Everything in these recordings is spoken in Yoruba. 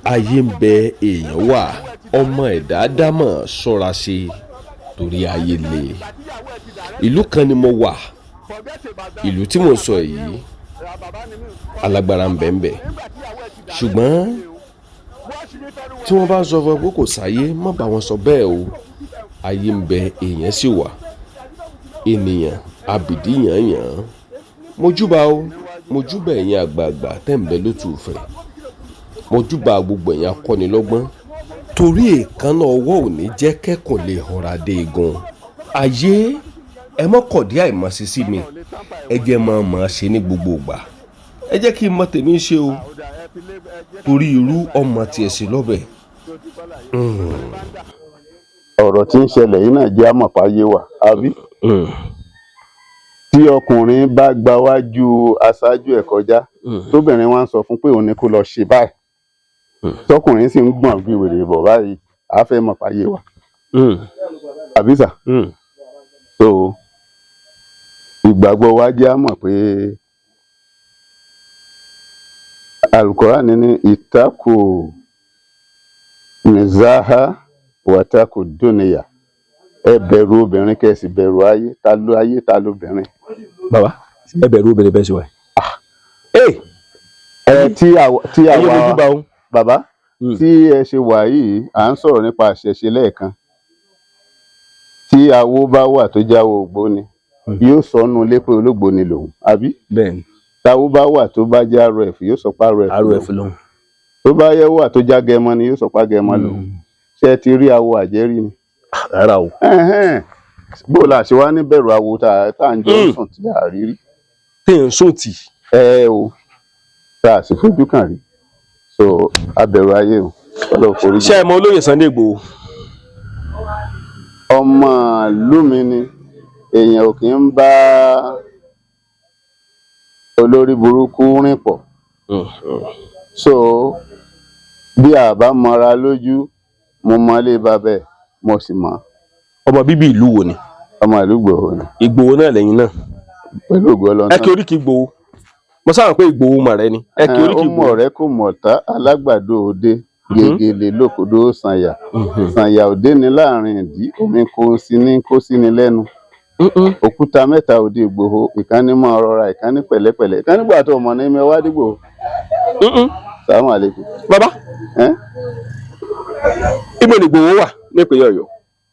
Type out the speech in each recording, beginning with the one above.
Ayé ń bẹ, èèyàn wà, ọmọ ẹ̀dá dámọ̀ ṣọ́ra ṣe torí ayé le. Ìlú kan ni mo wà, ìlú tí mo sọ yìí alágbára ń bẹ ń bẹ, ṣùgbọ́n tí wọ́n bá sọ fún ẹ pé kò sáyé, má bá wọn sọ bẹ́ẹ̀ o. Ayé ń bẹ, èèyàn sì wà, ènìyàn abìdí yànyàn. Mojúbà o, mojúbà ẹ̀yin àgbààgbà tẹ́ ń bẹ lótùúfẹ́, mojúbà gbogbo ẹ̀yin akọ́nilọ́gbọ́n, torí èèkánná ọwọ́ ò ní jẹ́ kẹ́kùn lè họra dé igun ayé. Ẹ mọ́kọ̀dí àìmọ̀ṣe sí mi, ẹ jẹ́ mọ̀ mọ̀ ṣe ní gbogbo ìgbà. Ẹ jẹ́ kí n mọ tèmi ṣe o, torí irú ọmọ tiẹ̀ sí lọ́bẹ̀. Ọ̀rọ̀ tí ń ṣẹlẹ̀ yìí náà jẹ́ àmọ̀páyé wà, àbí? Tí ọkùnrin bá gba wájú aṣáájú ẹ̀ kọjá, tóbìnrin wá ń sọ fún pé òun ni kó lọ ṣe báyìí, tọkùnrin sì ń gbọ̀n bí wèrè bọ̀ báyìí, àá fẹ́ mọ̀páyé wà, àbí sà? So ìgbàgbọ́ wa jẹ́ á mọ̀ pé Alukorani ní ìtakò nizaha wàtakò dúnìyà, ẹ bẹ̀rù obìnrin kẹ́ ẹ sì bẹ̀rù ayé. Ta ló ayé, ta lóbìnrin? Bàbá, ẹ bẹ̀rù obìnrin bẹ́ẹ̀ ṣe wà. Ẹ tí àwa tí ẹ̀yin àwa mojúbà o. Bàbá, tí ẹ ṣe wà yìí, à ń sọ̀rọ̀ nípa àṣẹṣe lẹ́ẹ̀kan. Tí awo bá wà tó jáwọ́ ògbóni, yóò sọnù lé pé olóògbóni lòun, àbí? Bẹ́ẹ̀ni. Táwo bá wà tó bá jẹ́ RF, yóò sọ pé RF lòun. RF lòun. Tó bá yẹ wà tó já gẹmọ ni, yóò sọ pé gẹmọ lòun. Ṣé ẹ ti rí awo àjẹrí ni? Rárá o. Ẹ̀hẹ́n. Bó la ṣe wá ní bẹ̀rù awo tá à ń jọ sùn tí a rí rí? Téèyàn sùn tì. Ẹ o, tá a sì fojú kàn rí. So abẹ̀rù ayé o, Ọlọ́run forí jì. Ṣé ẹ mọ olóyè Sunday Igboho? Ọmọ ìlú mi ni. Èèyàn ò kì í bá olórí burúkú rìn pọ̀. So bí a bá mọra lójú, mo mọlé bàbá ẹ̀, mo sì mọ̀. Ọmọ bíbí ìlú wo ni? Ọmọ ìlú Ìgbòho ni. Ìgbòho náà lẹ́yìn náà? Pẹ̀lú ògo Ọlọ́run. Ẹ kí oríkì Ìgbòho, mo sábà pé Ìgbòho mọ̀ rẹ ni. Ẹ kí oríkì Ó mọ̀. Ìgbòho. Ọ̀rẹ́ kò mọ̀ tá alágbàdo òde gègèlè lókòdó sànyà sànyà òde ní láàrin ìdí omi kò sí ní kó sí ní lẹ́nu. Òkúta mẹ́ta òde Ìgbòho, ìkànnì mọ́ rọra, ìkànnì pẹ̀lẹ́pẹ̀lẹ́, ìkànnì gbà tó mọ̀ ní mi wá dìgbò. Sàmú àlékún. Bàbá, ẹ́ ibo ni Ìgbòho wà ní ìpínlẹ̀ Ọ̀yọ́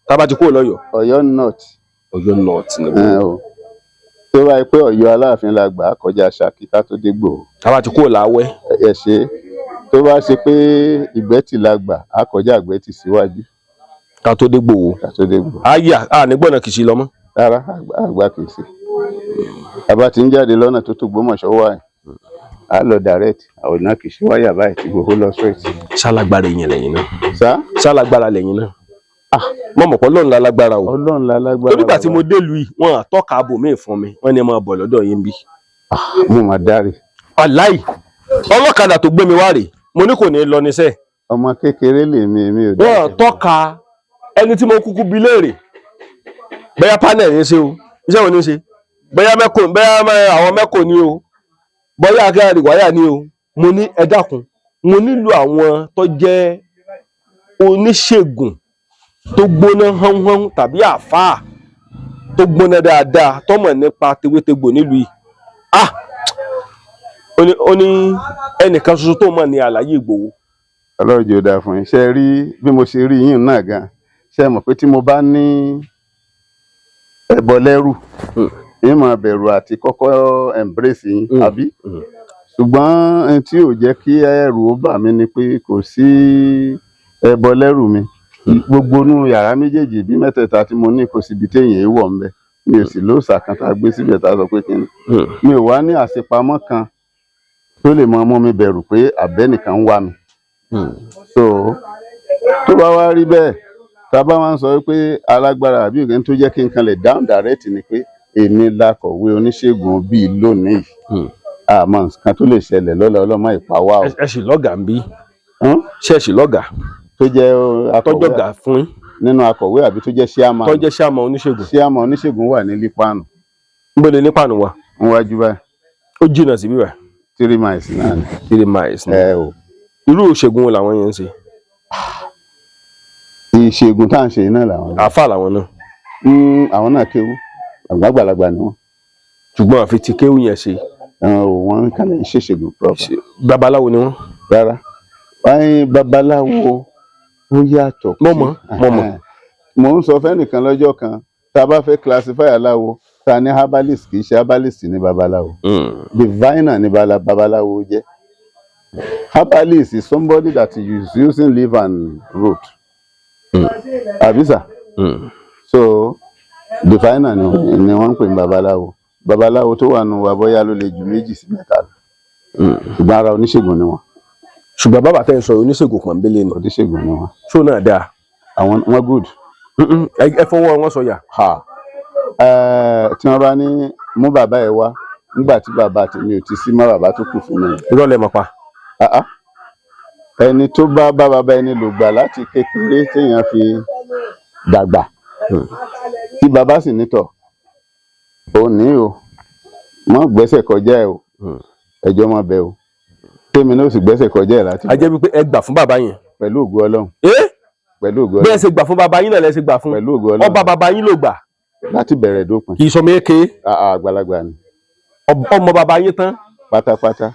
tá a bá ti kúrò lọ́yọ̀ọ́? Ọ̀yọ́ North. Ọ̀yọ́ North ni? Ẹ o, tó bá yẹ pé Ọ̀yọ́ Aláàfin la gbà á kọjá Ṣakí ká tó dé Ìgbòho. Tá a bá ti kúrò láwẹ́. Ẹ ṣe, tó bá ṣe pé Ìgbẹ́tì la gbà á kọjá Ìgbẹ́tì síwájú ká tó dé Ìgbòho. Ká tó dé Ìgbòho. Ayé à nígbọ̀nà kìsì lọ mọ́. Rárá, àgbà kìí ṣe àbá tí ń jáde lọ́nà tó tó Gbómọ̀ṣọ́ wà yìí, á lọ direct ọ̀nà kìí ṣe wáyà báyìí tí Ìgbòho lọ straight. Ṣálágbára èèyàn lẹ́yìn náà? Sá? Ṣálágbára lẹ́yìn náà? Mo mọ̀ pé Ọlọ́run lálágbára o. Ọlọ́run la lágbára. Torí ìgbà tí Bàbá. mo délùú yìí, wọn àtọ́ka abòmíì fún mi, wọ́n ní ẹ máa bọ̀ lọ́dọ̀ yín bí. Mo mà dáre. Aláì, ọlọ́kadà tó gbé mi wá rè, mo ní kò ní lọ níṣẹ́. Ọmọ kékeré lèmi, èmi ò Wọn tọ́ka ẹni tí mo kúkú bi léèrè, bóyá panel ní í ṣe o, iṣẹ́ wo ní í ṣe, bóyá mẹ́kò, bóyá àwọn mẹ́kò ní o, bóyá akẹ́rẹ́ wáyà ní o. Mo ní ẹ dákun, mo nílò àwọn tó jẹ́ oníṣègùn tó gbóná hánhán tàbí àáfàá tó gbóná dáadáa tó mọ̀ nípa tewétegbò nílùú yìí. Ah, ó ní ẹnìkan ṣoṣo tó mọ̀ ní àlàyé Ìgbòho. Ọlọ́run jẹ́ ó dáa fún yín. Ṣe rí bí mo ṣe rí yín náà gan, ṣe mọ̀ pé tí mo bá ní ẹbọ lẹ́rù, yín máa bẹ̀rù àti kọ́kọ́ embrace yín, àbí? Ṣùgbọ́n ohun tí ò jẹ́ kí ẹrù ó bà mí ni pé kò sí ẹbọ lẹ́rù mi. Gbogbo inú yàrá méjèèjì bí mẹ́tẹ̀ẹ̀ta tí mo ní, kò síbi téèyàn wọ̀ ń bẹ̀. Mi ò sì lóòṣà kan tá a gbé síbẹ̀ tá a sọ pé kí ni. Mi ò wá ní àṣepamọ́ kan tó lè máa mú mi bẹ̀rù pé àbẹ́nìkan ń wá mi. So tó bá wá rí bẹ́ẹ̀, tá a bá wá ń sọ pé alágbára àbí òkè tó jẹ́ kí n kan lè down direct ni pé èmi lakọ̀wé oníṣègùn bíi lónìí. Àmọ́ nǹkan tó lè ṣẹlẹ̀ lọ́la, ọlọ́mọ ìpawá o. Ẹ sì lọ́gàá ń bí? Hán? Ṣé ẹ sì lọ́gàá? Tó jẹ́ akọ̀wé? Tọ́jọ́gà fún yín. Nínú akọ̀wé àbí tó jẹ́ chairman? Tó jẹ́ chairman oníṣègùn. Chairman oníṣègùn wà ní Lípánù. Níbo ni Nípànù wà? Níwájú báyìí. Ó jìnnà sí bíbẹ̀? 3 miles náà ni. 3 miles ni? Ẹ o. Irú ìṣègùn wo làwọn yẹn ń ṣe? Ìṣègùn tá à ń ṣe yìí náà làwọn náà. Àáfà làwọn náà? Àwọn náà kéwú, àgbàlagbà ni wọn. Ṣùgbọ́n àfi ti kéwú yẹn ṣe. Àwọn ò, wọn kàn ń ṣèṣègùn proper. Babaláwo ni wọ́n? Rárá, wáyé babaláwo ó yàtọ̀. Mo mọ̀, mo mọ̀. Mo ń sọ fẹ́nìkan lọ́jọ́ kan, tá a bá fẹ́ classify aláwo, ta ní herbalist, kì í ṣe herbalist ní babaláwo. Diviner ní babaláwo jẹ́. Herbalist is somebody that is using leaf and root, àbí sà? So diviner ni wọ́n ń pè ní babaláwo. Babaláwo tó wà nù wà bóyá ló lè ju méjì sí mẹ́ta lọ, ṣùgbọ́n ara oníṣègùn ni wọ́n. Ṣùgbọ́n bàbá tẹ́ ń sọ oníṣègùn pọ̀nbélé ni. Oníṣègùn ni wọ́n. Ṣó náà dáa? Àwọn wọn good. Ẹ fọwọ́ wọn sọ̀yà. Ha, tí wọ́n bá ní mú bàbá ẹ wá nígbà tí bàbá tèmi ò ti sí mọ́, bàbá tó kù fún mi. Irọ́ lẹ mọ̀ pa. Ah, ah. Ẹni tó bá bá bàbá ẹni lò gbà láti kékeré téèyàn fi dàgbà, tí bàbá sì nítọ̀ ò ní o mọ́ gbẹ́sẹ̀ kọjá ẹ o, ẹjọ́ mọ́ bẹ o, tèmi náà sì gbẹ́sẹ̀ kọjá ẹ láti A jẹ́ wípé ẹ gbà fún bàbá yẹn. Pẹ̀lú ògo Ọlọ́run. Ẹ Pẹ̀lú ògo bẹ́ẹ̀ Ọlọ́run. ṣe gbà fún bàbá yín náà lẹ ṣe gbà fún. Pẹ̀lú ògo Ọlọ́run. Ọba bàbá yín ló gbà. Láti bẹ̀rẹ̀ dópin. Kì í sọmọ èké. Ah, ah, àgbàlagbà ni. Ọmọ bàbá yín tán. Pátápátá.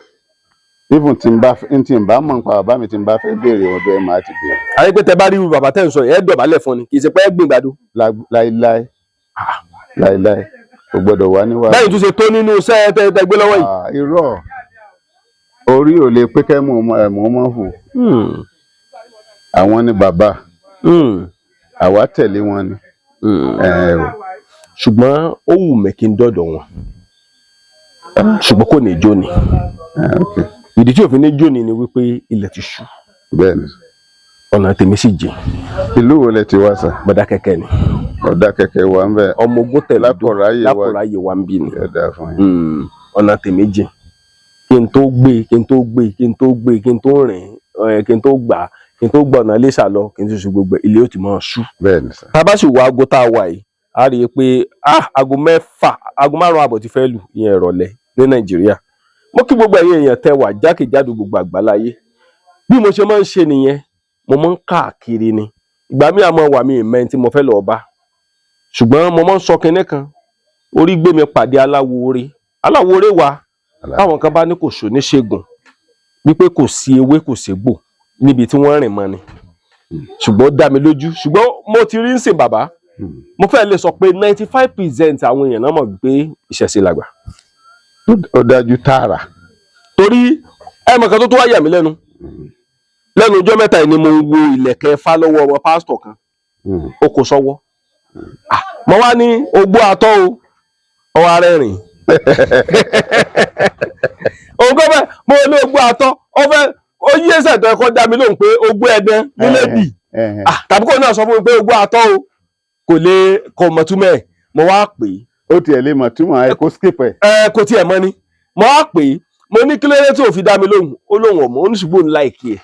Even tí n bá mọ̀ nípa bàbá mi, tí n bá fẹ́ béèrè, ọ̀dọ̀ ẹ̀ máa ti béèrè. Àyè pé tẹ bá rí irú bàbá tẹ́ ń sọ yẹn, ẹ dọ̀bálẹ̀ fún ni, kì í ṣe pé ẹ gbìn gbàdo. Láíláí láíláí, kò gbọ́dọ̀ wá níwájú. Bẹ́ẹ̀ tún ṣe tó nínú iṣẹ́ tẹ́ tẹ́ gbé lọ́wọ́ yìí. Ah, irọ́, orí ò lè pé kẹ́ mú ẹ̀mú mọ́ hù. Àwọn ni bàbá, àwa tẹ̀lé wọn ni. Ẹ o. Ṣùgbọ́n ó wù mí kí n dọ̀dọ̀ wọn, ṣùgbọ́n kò ní jó ni. Ẹ, ok. Ìdí tí òfin ní jó ni ni wípé ilẹ̀ ti ṣú. Bẹ́ẹ̀ ni. Ọ̀nà tèmi sì jìn. Ìlú wo lẹ ti wá sà? Mọdákẹ́kẹ́ ni. Mọdákẹ́kẹ́ wà ń bẹ̀. Ọmọ ogun tẹ̀lé. Lápọ̀ráyè wa. Lápọ̀ráyè wa ń bí ni. Yóò dáa fún yín. Ọ̀nà tèmi jìn. Kí n tó gbé, kí n tó gbé, kí n tó gbé, kí n tó rìn ẹ, kí n tó gbà, kí n tó gbà ọ̀nà Iléṣà lọ, kí n tó ṣe gbogbo ẹ̀, ilé ó ti máa ṣú. Bẹ́ẹ̀ ni sà. Tá a bá sì wo aago tá a wà yìí, a rí i pé aago 6, aago 5:30 ti fẹ́ lù, ìyẹn ìrọ̀lẹ́ ní Nàìjíríà. Mo kí gbogbo ẹ̀yin èèyàn tẹ́ wà jákèjádò gbogbo àgbáláyé. Bí mo ṣe máa ń ṣe nìyẹn, mo máa ń káàkiri ni. Ìgbà míì àmọ́ wà mí ìmẹ́ tí mo fẹ́ lọ́ọ́ bá, ṣùgbọ́n mo máa ń sọ kinní kan: orí gbé mi pàdé aláwo oore. Aláwo oore wa, táwọn kan bá ní kò sóníṣègùn, wípé kò sí ewé, kò ségbò níbi tí wọ́n rìn mọ́ ni, ṣùgbọ́n ó dá mi lójú. Ṣùgbọ́n mo ti rí ń sìn bàbá, mo fẹ́ lè sọ pé 95% àwọn èèyàn náà mọ̀ wípé ìṣẹ̀ṣe làgbà. Ó dájú tààrà. Torí ẹ mọ̀ kan tó tó wá yà mí lẹ́nu lẹ́nu ọjọ́ mẹ́ta yìí ni mo ń wo ìlẹ̀kẹ̀ Ifá lọ́wọ́ ọmọ pásítọ̀ kan. Ó kò sọ́wọ́. Ah, mo wá ní ogbó atọ́ o, ọwọ́ arẹ́rìn òun kọ́ fẹ́. Mo ní ogbó atọ́, ó fẹ́ ó yí ẹsẹ̀ tó ẹ̀kọ́ dá mi lóhùn pé ogbó ẹdẹ nílé bì. Ah, tàbí kò náà sọ fún mi pé ogbó atọ́ o, kò lè kò mọ̀ túmọ̀ ẹ̀. Mo wá pè Ó tiẹ̀ lè mọ̀ túmọ̀ ẹ, kó skip ẹ̀. é. Ẹ kò tiẹ̀ mọ̀ ni. Mo wá pè é, mo ní kí ló dé tí ò fi dá mi lóhùn? Ó lóhùn ọ̀mọ́. Ó ní ṣùgbọ́n òun like ẹ̀.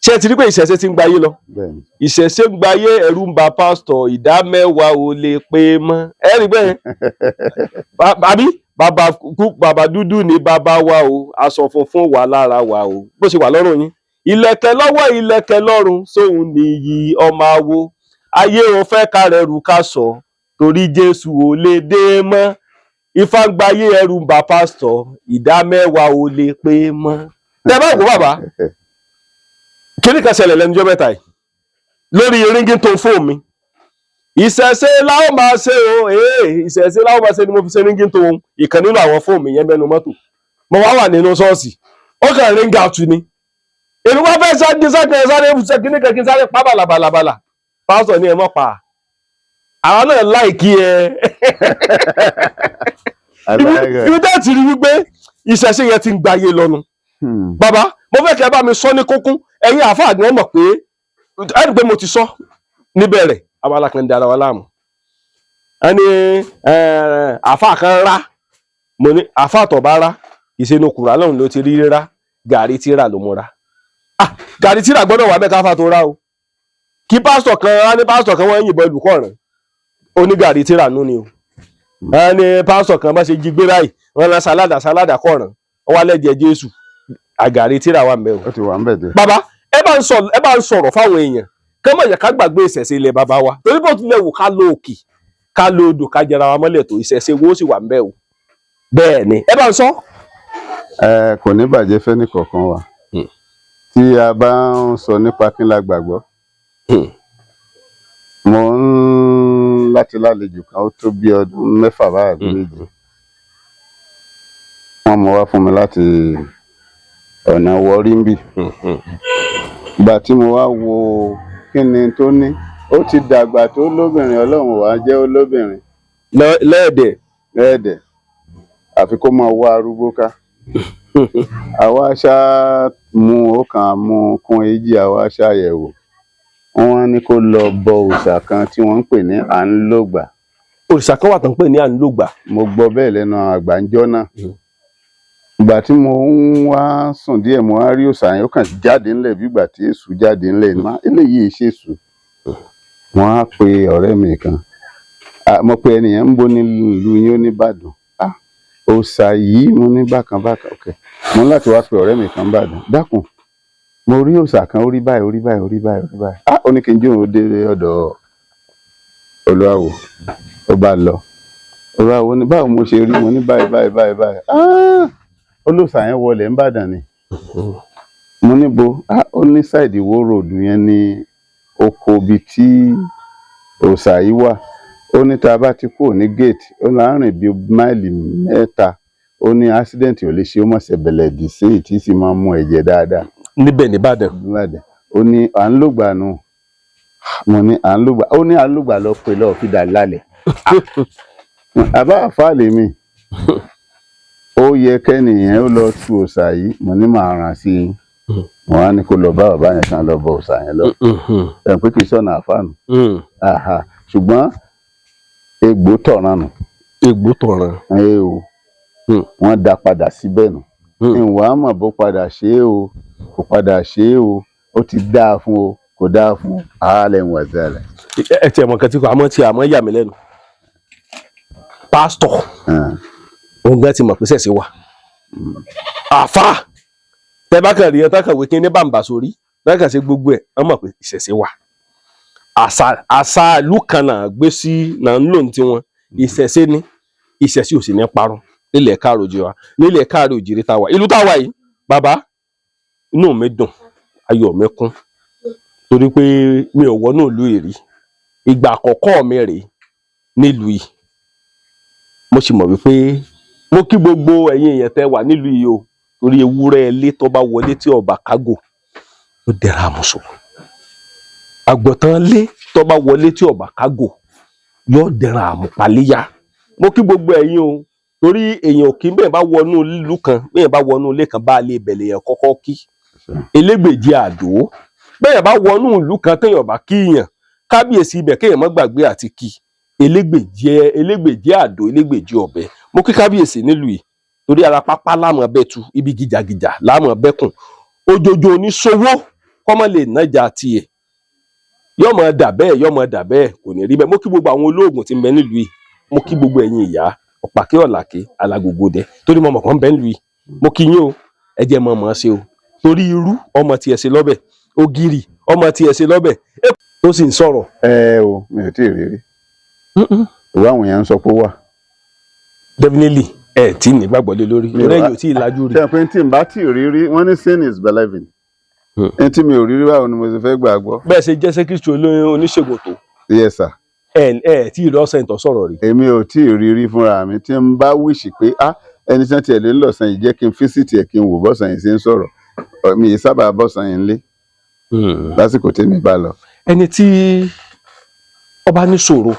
Ṣé ẹ ti rí pé ìṣẹ̀ṣe ti ń gbayé lọ? Bẹ́ẹ̀ ni. Ìṣẹ̀ṣe ń gbayé, ẹ̀rù ń ba pásítọ̀, ìdá mẹ́wàá ò lè pé mọ́. Ẹ rí bẹ́ẹ̀ àbí bàbá kú, bàbá dúdú ni bàbá wa o, aṣọ funfun wà lára wa o, bó ṣe wà lọ́rùn yín, ìlẹ̀kẹ̀ lọ́wọ́, ìlẹ̀kẹ̀ lọ́rùn, sóhun nìyí ọmọ awo ayé ò fẹ́ kárẹ̀rù ká sọ, torí Jésù ò lè dé mọ́. Ifá ń gbayé, ẹ̀rù ń ba pásítọ̀, ìdá mẹ́wàá ò lè pé mọ́. Tẹ bá wò bàbá, kíní kan ṣẹlẹ̀ lẹ́nu ọjọ́ mẹ́ta yìí lórí ringtone fóònù mi. Ìṣẹ̀ṣe la ó máa ṣe o, ee, ìṣẹ̀ṣe la ó máa ṣe ni mo fi ṣe ringtone ìkan nínú àwọn fóònù mi yẹn. Bẹ́nu mọ́tò mo wá wà nínú ṣọ́ọ̀ṣì, ó kàn ring out ni. Èmi wá fẹ́ sáré sáré sáré ṣe kíní kan kí n sáré pa bàlàbàlàbàlà. Pásítọ̀ ní ẹ mọ́ pa, àwọn náà like ẹ. Ibi tẹ́ ti rí wípé ìṣẹ̀ṣe yẹn ti ń gbayé lọ́nu. Bàbá, mo fẹ́ kẹ́ ẹ bá mi sọ ní kókún. Ẹ̀yin àáfàá gan mọ̀ pé ẹni pé mo ti sọ níbẹ̀rẹ̀, abala kan dára wa láàmú. Ẹni àáfàá kan rá, mo ní àáfàá tó bá rá ìṣẹ́nu kùrà lọ́hùn ló ti rí rírá, gàrí tíra ló múra. Ah, gàrí tíra gbọ́dọ̀ wà bẹ́ẹ̀ káfà tó rá o. Kí pásítọ̀ kan á ní pásítọ̀ kan wọ́n yìnbọn ìlú kọ̀ọ̀ràn, ó ní gàrí tíra nú ni o. Ẹni pásítọ̀ kan bá ṣe jí gbé báyìí, wọ́n lọ sáládà sáládà kọ̀ọ̀ràn, wọ́n wá lẹ́jẹ̀ Jésù. Àgàrí tíra wà ń bẹ o. Ó ti wà ń bẹ̀ dé. Bàbá, ẹ bá ń sọ̀rọ̀ fáwọn èèyàn kán mọ̀ yẹ ká gbàgbé ìṣẹ̀ṣe ilẹ̀ bàbá wa, torí bó tilẹ̀ wù ká lo òkè, ká lo odò, ká jẹra wa mọ́lẹ̀ tó, ìṣẹ̀ṣe wo sì wà ń bẹ o. Bẹ́ẹ̀ ni, ẹ bá ń sọ. Ẹ kò ní bàjẹ́ fẹ́ni kọ̀ọ̀kan wa. Tí a bá ń sọ nípa kí la gbàgbọ́, mo ń láti lálejò kan, ó tó bí ọdún 6 báyìí àbí 7. Wọ́n mú wá fún mi láti ọ̀nà Warri ń bì. Ìgbà tí mo wá wo kí ni tó ní, ó ti dàgbà tó lóbìnrin, Ọlọ́run wàá jẹ́ ó lóbìnrin. Lẹ́ẹ̀dẹ̀. Lẹ́ẹ̀dẹ̀, àfi kó máa wá arúgbó ká. Àwa ṣá mú ó kàn mú kún èjì, àwa ṣàyẹ̀wò. Wọ́n ní kó lọ bọ òòṣà kan tí wọ́n ń pè ní Ànlógbà. Òrìṣà kan wà tó ń pè ní Ànlógbà. Mo gbọ́ bẹ́ẹ̀ lẹ́nu àgbà ńjọ́ náà. Ìgbà tí mo ń wá sùn díẹ̀, mo wá rí òòṣà yẹn, ó kàn jáde ńlẹ̀ bí ìgbà tí èṣù jáde ńlẹ̀ ní. Eléyìí ṣèṣù. Mo á pe ọ̀rẹ́ mi kan. Ah, mo pe ẹnìyẹn ń bó ní ìlú yín, ó ní Ìbàdàn. Ah, òòṣà yìí, mo ní bákan bákan. Ok, mo ní láti wá pe ọ̀rẹ́ mi kan Ìbàdàn. Dákun, mo rí òòṣà kan, ó rí báyìí, ó rí báyìí, ó rí báyìí, ó rí báyìí. Ah, ó ní kí n jóun ó dé ọ̀dọ̀ Olúwawo. Ó bá lọ. Olúwawo ní báwo mo ṣe rí? Mo ní báyìí báyìí báyìí báyìí. Ah, olóòṣà yẹn wọlé ńbàdàn ni. Mo ní bo? Ah, ó ní side Ìwó Road yẹn ní oko ibi tí òòṣà yìí wà. Ó ní tá a bá ti kúrò ní gate, ó là ń rìn bíi máìlì 3. Ó ní accident ò lè ṣe, ó mọ̀ ṣe bẹ̀lẹ̀ dì sí èyí tí sì máa ń mú ẹ̀jẹ̀ dáadáa. Níbẹ̀ nìbàdàn. Níbàdàn. Ó ní à ń lògbà nù. Mo ní à ń lògbà. Ó ní à ń lògbà, lọ pé lọ́ọ́ fi dà lálẹ́. Àbá àfáà lèmi, ó yẹ kẹ́nìyẹn ó lọ tu òòṣà yìí. Mo ní màá ràn sí i. Mo wá ní kó lọ bá bàbá yẹn kan lọ bọ òòṣà yẹn lọ. Ẹ̀ pé kì í sọ̀nà àfáà nù. Àhà, ṣùgbọ́n egbò tọ̀ràn nù. Egbò tọ̀ràn. Ẹ o. Wọ́n dá padà síbẹ̀ nù. Ìwà mọ̀ bó padà ṣe é o, kò padà ṣe é o, ó ti dáa fún o, kò dáa fún o, àálẹ̀ ń wà sẹ́lẹ̀. Ẹ tiẹ̀ mọ̀ nǹkan tí kò àmọ́ tí àmọ́ yà mí lẹ́nu, pásítọ̀ òun gan ti mọ̀ pé sẹ̀sẹ̀ wà. Àfa tẹ bá kàn rí ẹ tán kàn wé kí ní bàǹbà sórí, tán kàn ṣe gbogbo ẹ̀, wọ́n mọ̀ pé ìṣẹ̀ṣe wà. Àṣà ìlú kan náà gbé sí náà ń lò ní tiwọn. Ìṣẹ̀ṣe ni, ìṣẹ̀ṣe ò sì ní parun nílẹ̀ káàró òjìrì wa, nílẹ̀ káàró òjìrì tá a wà, ìlú tá a wà yìí. Bàbá, inú mi dùn, ayọ̀ mi kún, torí pé mi ò wọnú ìlú yìí rí. Ìgbà àkọ́kọ́ mi rèé nílùú yìí. Mo sì mọ̀ wípé mo kí gbogbo ẹ̀yin èèyàn tẹ́ wà nílùú yìí o, torí ewúrẹ́ ilé tó bá wọlé tí ọba kágò, ó dẹ̀ra àmùsùn. Àgùntàn lé tó bá wọlé tí ọba kágò, yóò dẹ̀ra àmùpàléyà. Mo kí gbogbo ẹ̀yin o, torí èèyàn ò kí bẹ́ẹ̀ bá wọnú ìlú kan, bẹ́ẹ̀ bá wọnú ilé kan, bá a lè bẹ̀lẹ̀ yẹn kọ́kọ́ kí elégbèjì àdó. Bẹ́ẹ̀ bá wọnú ìlú kan, téèyàn bá kíyàn kábíyèsí ibẹ̀, kéèyàn má gbàgbé àti kí elégbèjì, elégbèjì àdó, elégbèjì ọ̀bẹ. Mo kí kábíyèsí nílùú yìí, torí ara pápá láàmú bẹ́ẹ̀ tu, ibi gìjàgìjà láàmú bẹ́kùn òjòjò oníṣòwò kọ́mọ lè nájà tiẹ̀, yóò máa dà bẹ́ẹ̀, yóò máa dà bẹ́ẹ̀, kò ní rí bẹ́ẹ̀. Mo kí gbogbo àwọn olóògùn tí ń bẹ nílùú yìí. Mo kí gbogbo ẹ̀yin ìyá ọ̀pàkẹ́ ọ̀làkẹ́ alágògòdẹ, torí mo mọ̀ kàn ń bẹ nílùú yìí. Mo kí yín o. Ẹ jẹ́ mọ̀ mọ̀ ṣe o, torí irú ọmọ tiẹ̀ ṣe lọ́bẹ̀, ògìrì ọmọ tiẹ̀ ṣe lọ́bẹ̀ tó sì ń sọ̀rọ̀. Ẹ o, mi ò tí ì rí rí. Ìwé àwọn èèyàn ń sọ pé ó wà. Definitely, ẹ tí ní gbàgbọ́ lé lórí. Mi ò Torí ẹ̀yin ò tí ì lajú rí. Ṣe pé tí n bá tí ì rí rí, wọ́n ní seeing is believing. Ẹni tí mi ò rí rí, báwo ni mo ṣe fẹ́ gbàgbọ́? Bẹ́ẹ̀ ṣe jẹ́ sẹ́kítírì olóyún oníṣègùn tó. Yes sir. Ẹ tí ì lọ́sẹ̀ tó sọ̀rọ̀ rí. Èmi ò tí ì rí rí fúnra mi. Tí n bá wish pé, ah, ẹni tí wọ́n tiẹ̀ lé lọ́sàn yìí, jẹ́ kí n visit ẹ̀, kí n wò bọ́sàn yìí ṣe ń sọ̀rọ̀. Mi yìí sábà bọ́sàn yìí ń lé lásìkò tèmi bá lọ. Ẹni tí ọba níṣòro,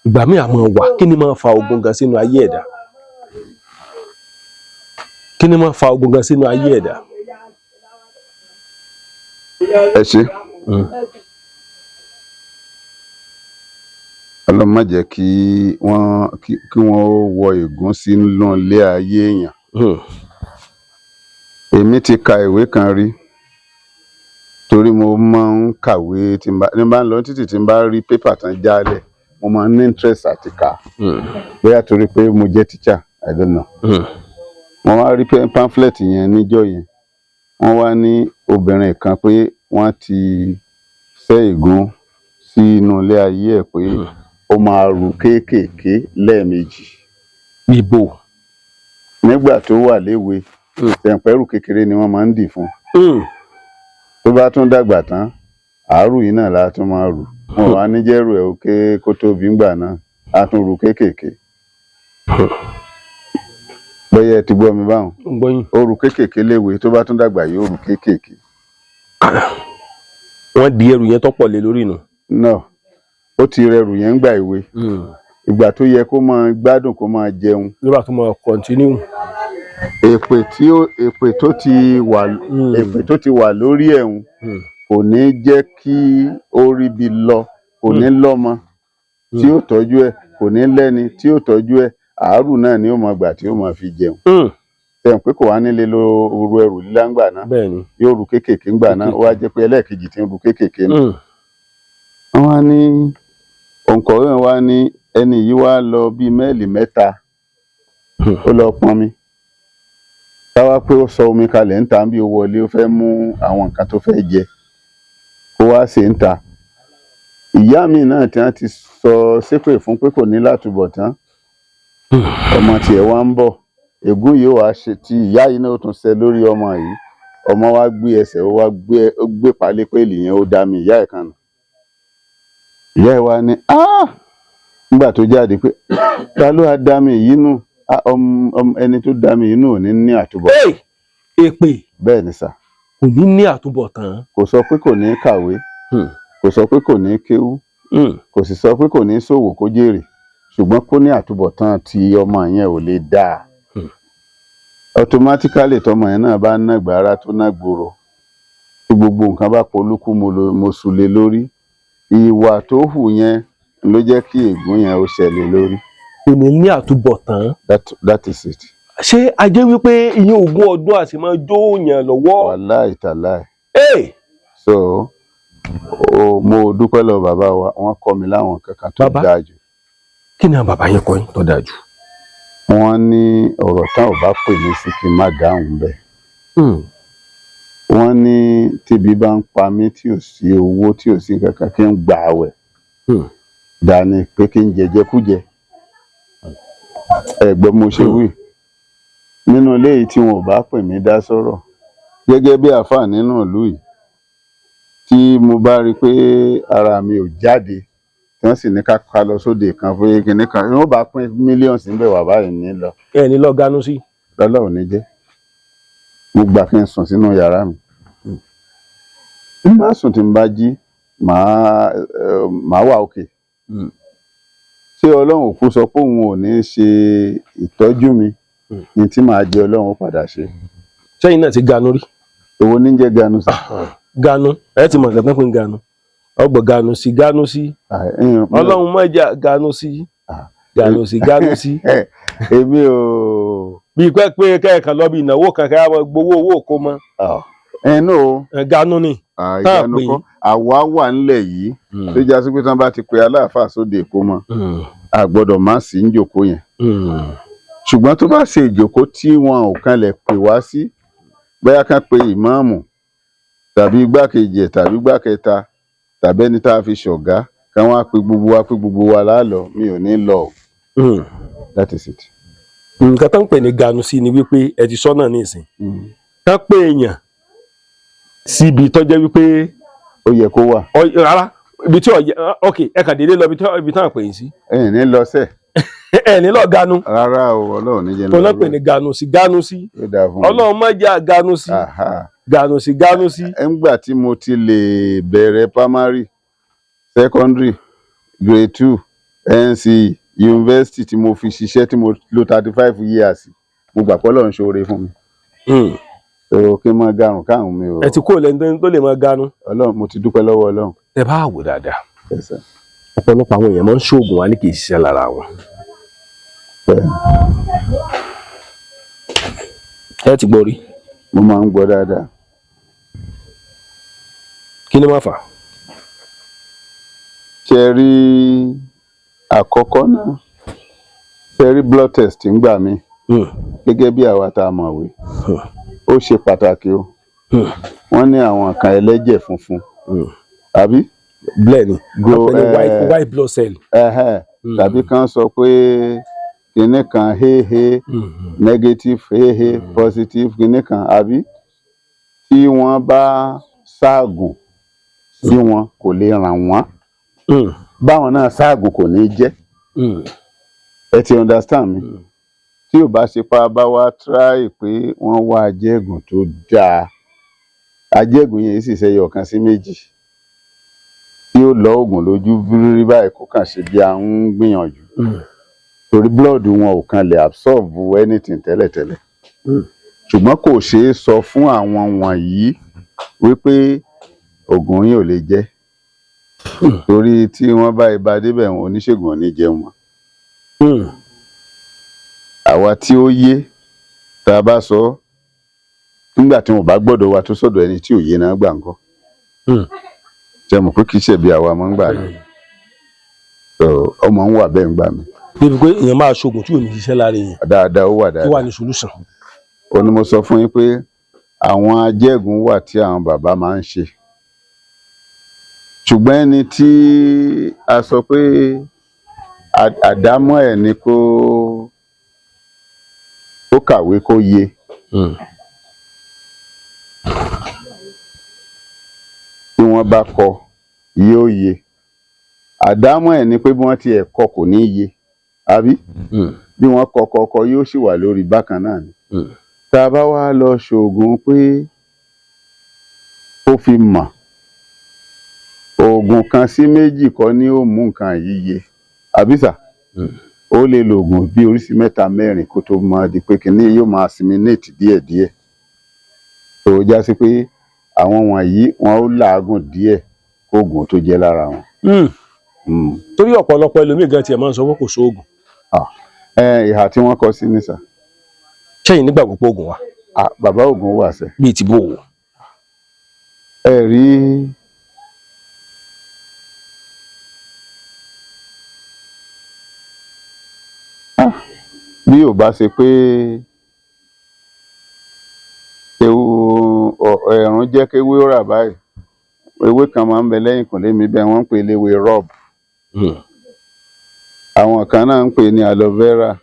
ìgbà míì àmọ́ wà, kí ni máa fa ogun gan sínú ayé ẹ̀dá? Kí ni máa fa ogun gan sínú ayé ẹ̀dá? Ẹ ṣe. Ọlọ́run má jẹ́ kí wọ́n ó wọ ègún sínú ilé ayé èèyàn. Èmi ti ka ìwé kan rí, torí mo máa ń kàwé. Tí n bá ń lọ títì, tí n bá rí pépà tán jálẹ̀, mo máa ń ní interest àti kà á. Bóyá torí pé mo jẹ́ teacher, I don't know. Mo wá rí pamphlet yẹn níjọ́ yẹn. Wọ́n wá ní obìnrin kan pé wọ́n ti ṣẹ́ ègún sí inú ilé ayé ẹ̀ pé ó máa rù kéékèèké lẹ́ẹ̀mejì. Ibo? Nígbà tó wà léwe, tẹ̀ǹpẹ́rù kékeré ni wọ́n máa ń dì fún. Tó bá tún dàgbà tán, àárù yìí náà la tún máa rù. Wọn wá ní jẹ́rù ẹ̀ òkè kó tóbi ńgbà náà, á tún rù kéékèèké. Bóyá ẹ ti gbọ́ mi báwọn? Ń gbọ́ yín. Ó rù kéékèèké léwe, tó bá tún dàgbà yóò rù kéékèèké. Wọ́n di ẹrù yẹn tọ́pọ̀ lé lórí nù. Náà ó ti rẹrù yẹn ń gbà ìwé, ìgbà tó yẹ kó máa gbádùn, kó máa jẹun, ló bá tún máa continue. Èpè tó ti wà, èpè tó ti wà lórí ẹ̀hún kò ní jẹ́ kí ó ríbi lọ, kò ní lọ́mọ tí ó tọ́jú ẹ̀, kò ní lẹ́ni tí ó tọ́jú ẹ̀. Àárù náà ni ó máa gbà tí ó máa fi jẹun. Sẹ́yìn pé kò wá nílé lo ru ẹrù lílá ńgbà náà? Bẹ́ẹ̀ni. Yóò ru kéékèèké ńgbà náà. Ó wá jẹ́ pé ẹlẹ́ẹ̀kejì tí ń ru kéékèèké nù. Wọ́n wá ní òǹkọ̀wé wọn wá ní ẹni yìí wá lọ bíi máìlì 3. Ó lọ pọnmi, káwá pé ó sọ omi kalẹ̀ ńta bí ó wọlé, ó fẹ́ mú àwọn nǹkan tó fẹ́ jẹ kó wá ṣe ń ta. Ìyá mi náà tí wọ́n ti sọ ṣépè fún pé kò ní látúbọ̀tán, ọmọ tiẹ̀ wá ń bọ̀, ègún yìí ó wá ṣe ti ìyá yìí náà, ó tún ṣe lórí ọmọ yìí. Ọmọ wa gbé ẹsẹ̀, ó wá gbé, ó gbé pálípẹ́ẹ̀lì yẹn, ó dá mi ìyá ẹ̀ kan nù. Ìyá ẹ̀ wá ní, "Ah!" Nígbà tó jáde pé, "Ta ló wá dá mi yìí nù? Ah, ẹni tó dá mi yìí nù ò ní ní àtúbọ̀." Hey! Èpè. Bẹ́ẹ̀ ni sà. Kò ní ní àtúbọ̀tán. Kò sọ pé kò ní kàwé, kò sọ pé kò ní kéwú, kò sì sọ pé kò ní ṣòwò kó jèrè, ṣùgbọ́n kó ní àtúbọ̀tán tí ọmọ yẹn ò lè dáa. Automatically, tọmọ yẹn náà bá ná gbàrà tó ná gbòòrò, tí gbogbo nǹkan bá polúkú mo sùlé lórí, ìwà tó hù yẹn ló jẹ́ kí ègún yẹn ó ṣẹlẹ̀ lórí. Kò ní ní àtúbọ̀tán. That is it. Ṣé a jẹ́ wípé ìyẹn ogún ọdún àti máa jó yàn lọ́wọ́? Wàláì tàláì. Hey! So mo dúpẹ́ lọ bàbá wa, wọ́n kọ́ mi láwọn kankan tó Bàbá? dáa jù. Kí ni àwọn bàbá yẹn kọ́ yín tó dáa jù? Wọ́n ní ọ̀rọ̀ tán ò bá pè mí sí, kí n má dáhùn bẹ́ẹ̀. Wọ́n ní tíbi bá ń pa mí, tí ò sí owó, tí ò sí kankan, kí n gbà àwẹ̀ dání pé kí n jẹjẹkújẹ. Ẹ̀gbọ́n, mo ṣe wí nínú ilé yìí, tí wọn ò bá pè mí dá sọ̀rọ̀ gẹ́gẹ́ bí àáfàá nínú ìlú yìí, tí mo bá rí i pé ara mi ò jáde, tí wọ́n sì ní ká ká lọ sóde kan fún kinní kan, wọ́n bá pín mílíọ̀nù síbẹ̀ wà báyìí ní lọ. Ẹ ní lọ ganu sí. Lọ́lọ́run ní jẹ́. Mo gbà kí n sùn sínú yàrá mi. Tí n bá sùn, tí n bá jí, màá wà òkè. Ṣé Ọlọ́run òkú sọ pé òun ò ní ṣe ìtọ́jú mi ní tí màá jẹ? Ọlọ́run ó padà ṣe. Sẹ́yìn náà ti ganu rí? Èwo ní jẹ́ ganu sí? Ganu, ẹ ti mọ̀ nǹkan tó ń pè ní ganu. Ọgbọ̀n ganu sí, ganu sí. Ọlọ́run má jà ganu sí, ganu sí, ganu sí. Èmi ò. Bí pẹ́ pé kẹ́ẹ̀kan lọ bí ìnáwó kan, kẹ́ ẹ gbowó owó kó mọ́. Ẹnu o. Ganu ni. Tá a Ìyanu pè kọ́ yín. Àwa wà ńlẹ̀ yìí tó já sí pé tí wọ́n bá ti pe aláàfáà sóde èkó mọ́, a gbọ́dọ̀ má sí ń jòkó yẹn. Ṣùgbọ́n tó bá ṣe ìjòkó tí wọn ò kanlẹ̀ pè wá sí, bóyá kán pe ìmáàmù tàbí igbákejì ẹ̀ tàbí igbákẹta tàbí ẹni tá a fi ṣọ̀gá, kán wá pe gbogbo wa pé gbogbo wa láàlọ́, mi ò ní lọ o. That is it. Nǹkan tó ń pè ní ganu sí ni wípé ẹ ti sọ́nà ní ìsìn, kán pè èèyàn síbi tó jẹ́ wípé Ó yẹ kó wà. Rárá, ibi tí ọ̀yẹ́, ok, ẹ kàn déédéé lọ ibi tí wọ́n pè yín sí. Ẹ̀yìn ní lọ sẹ̀. Ẹ ní lọ ganu. Rárá o, Ọlọ́run ní jẹ́ Tó náà pè ní ganu sí, ganu sí. Yóò dáa fún mi. Ọlọ́run má jẹ́ ganu sí. Aha. Ganu sí, ganu sí. Ńgbà tí mo ti lè bẹ̀rẹ̀ primary, secondary, grade two, NCE, university, tí mo fi ṣiṣẹ́, tí mo lò 35 years, mo gbà pé Ọlọ́run ṣoore fún mi. So kí n máa garùn káàrùn mi ò. Ẹ ti kúrò lẹ́ni tó lè máa ganu. Ọlọ́run, mo ti dúpẹ́ lọ́wọ́ Ọlọ́run. Ẹ bá wò dáadáa, Yes, sir. ọ̀pọ̀lọpọ̀ àwọn èèyàn máa ń ṣoògùn wa ní kì í ṣiṣẹ́ lára wọn. Bẹ́ẹ̀. Ẹ ti gbọ́ rí? Mo máa ń gbọ́ dáadáa. Kí ni máa fà á? Ṣe rí àkọ́kọ́ náà, ṣe rí blood test ń gbà mí, gẹ́gẹ́ bí àwa tá a mọ̀wé, ó ṣe pàtàkì o. Wọ́n ní àwọn kan ẹlẹ́jẹ̀ funfun, àbí? Bẹ́ẹ̀ ni. Go, wọ́n pè ní white, white blood cell. Ẹhẹ́n, tàbí kan sọ pé kinní kan AA negative, AA positive, kinní kan, àbí tí wọ́n bá ṣaàgùn sí wọn, kò lè ràn wọ́n. Báwọn náà ṣaàgùn, kò ní jẹ́. Ẹ ti understand mi? Tí ò bá ṣe pa bá wá try pé wọ́n wá ajẹ́gùn tó dáa, ajẹ́gùn yẹn sì ṣe ọ̀kan sí méjì tí ó lọ oògùn lójú rírí báyìí, kó kàn ṣe bí a ń gbìyànjú, torí blood wọn ò kan lè absorb anything tẹ́lẹ̀tẹ́lẹ̀. Ṣùgbọ́n kò ṣeé sọ fún àwọn wọ̀nyí wípé oògùn yín ò lè jẹ́, torí tí wọ́n bá ibà débẹ̀, wọn oníṣègùn ò ní jẹun mọ́. Àwa tí ó yé, tá a bá sọ nígbà tí wọn bá gbọ́dọ̀ wa tó sọ̀dọ̀ ẹni tí ò yé náà gbà ńkọ́? Ṣe mọ̀ pé kì í ṣẹ̀bi àwa mọ́ ń gbà náà? So ọmọ ń wà bẹ́ẹ̀ ń gbà mí. Débi pé èèyàn máa ṣoògùn tí ò ní ṣiṣẹ́ lára èèyàn. Dáadáa, ó wà. Tí wà Dáadáa. ní solution. Ó ní mo sọ fún yín pé àwọn ajẹ́gùn wà tí àwọn bàbá máa ń ṣe, ṣùgbọ́n ẹni tí a sọ pé àdámọ́ ẹ̀ ni kó kàwé kó yé, tí wọ́n bá kọ yóò yé. Àdámọ́ ẹ̀ ni pé bí wọ́n ti ẹ̀ kọ, kò ní yé, àbí? Bí wọ́n kọ kọ kọ, yóò sì wà lórí bákan náà ni. Tá a bá wá lọ ṣoògùn pé ó fi mọ̀, oògùn kan sí méjì kọ́ ni ó mú nǹkan yìí yé, àbí sà? Ó lè lo oògùn bí oríṣi mẹ́ta, mẹ́rin kó tó máa di pé kínní yóò máa assimilate díẹ̀díẹ̀, tó já sí pé àwọn wọ̀nyí wọn ó làágùn díẹ̀ kóògùn tó jẹ́ lára wọn. Torí ọ̀pọ̀lọpọ̀ ẹlòmíì gan tiẹ̀ máa ń sọ pé kò sóògùn. Ah, ìhà tí wọ́n kọ sí ní sà. Ṣẹ́yìn nígbàgbọ́ pé oògùn wà? Ah, bàbá, oògùn wà sẹ́. Bíi ti bò ó? Ẹ rí, ah, bí ò bá ṣe pé ewu ẹ̀rùn jẹ́ kéwé ó rà báyìí, ewé kan máa ń bẹ lẹ́yìn kùnlé mi bẹ́ẹ̀, wọ́n ń pè léwé rub. Àwọn kan náà ń pè ní aloe vera.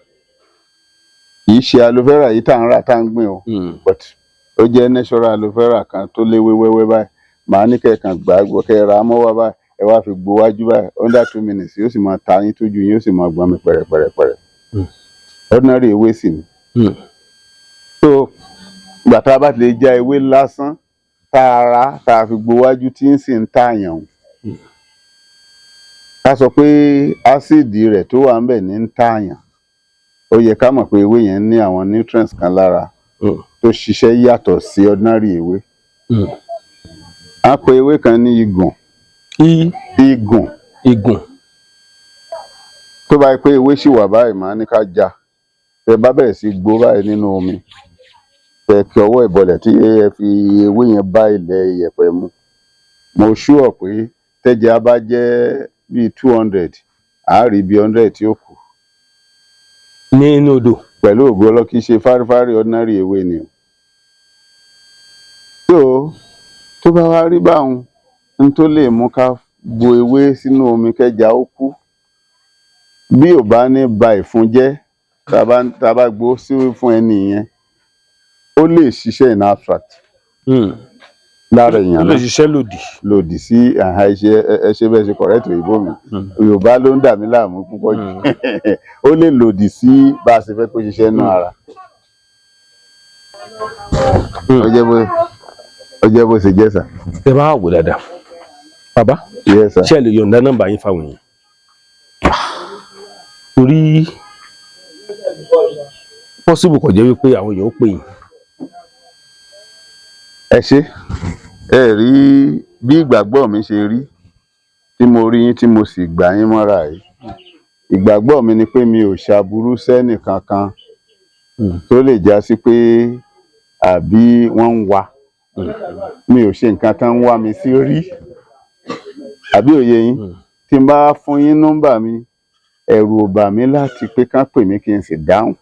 Kì í ṣe aloe vera yìí tá à ń rà tá à ń gbìn o, but ó jẹ́ natural aloe vera kan tó léwé wẹ́wẹ́ báyìí. Màá ní kẹ́ kàn gbà á gbọ́, kẹ́ ẹ ra á mọ́wọ́ báyìí, ẹ wá fi gbó wájú báyìí, under 2 minutes yóò sì máa ta yín, tójú yín yóò sì máa gbọ́n mi pẹ̀rẹ̀pẹ̀rẹ̀pẹ̀rẹ̀. Ordinary ewé sì ni. So ìgbà tá a bá ti lè já ewé lásán tá a rà, tá a fi gbó wájú, tí ń sì ń tààyàn o, ká sọ pé ásíìdì rẹ̀ tó wà ńbẹ̀ ní ń tààyàn, ó yẹ ká mọ̀ pé ewé yẹn ní àwọn nutrients kan lára tó ṣiṣẹ́ yàtọ̀ sí ordinary ewé. A pe ewé kan ní igùn. I? Igùn. Igun. Tó bá yẹ pé ewé ṣì wà báyìí, màá ní ká já. Tẹ bá bẹ̀rẹ̀ sí gbó báyìí nínú omi, tẹ kí ọwọ́ ìbọlẹ̀ tí ẹ fi ewé yẹn bá ilẹ̀ iyẹ̀pẹ̀ mu, mo sure pé tẹ́jà bá jẹ́ bíi 200, àá rí bíi 100 tí ó kù. Ní inú odò? Pẹ̀lú ògo Ọlọ́run. Kì í ṣe fárífárí, ordinary ewé ni o. So tó bá wá rí báwọn, n tó lè mú ká gbo ewé sínú omi kẹja ó kú, bí ò bá ní ba ìfun jẹ́, tá a bá gbó sí fún ẹni yẹn, ó lè ṣiṣẹ́ in abstract lára Ó èèyàn lè náà. ṣiṣẹ́ lòdì. Lòdì sí àhà iṣẹ́. Ẹ ṣe bẹ́ẹ̀ ṣe correct òyìnbó mi. Yorùbá ló ń dà mí láàmú púpọ̀ jù. Ó lè lòdì sí bá a ṣe fẹ́ kó ṣiṣẹ́ nú ara. Ó jẹ́ bó ṣe jẹ́ sà. Ẹ bá wò dáadáa, bàbá. Yes sir. Ṣé ẹ lè yọ̀ǹda nọ́mbà yín fáwọn èèyàn? Torí possible kò jẹ́ wípé àwọn èèyàn ó pè yín. Ẹ ṣé. Ẹ rí bí ìgbàgbọ́ mi ṣe rí tí mo rí yín, tí mo sì gbà yín mọ́ra yìí, ìgbàgbọ́ mi ni pé mi ò ṣàbúrú sẹ́nì kankan tó lè já sí pé àbí wọ́n ń wá mi, ò ṣe nǹkan tán ń wá mi sí rí, àbí òye yín? Tí n bá fún yín nọ́mbà mi, ẹ̀rù ò bà mí láti pé kán pè mí kí n sì dáhùn,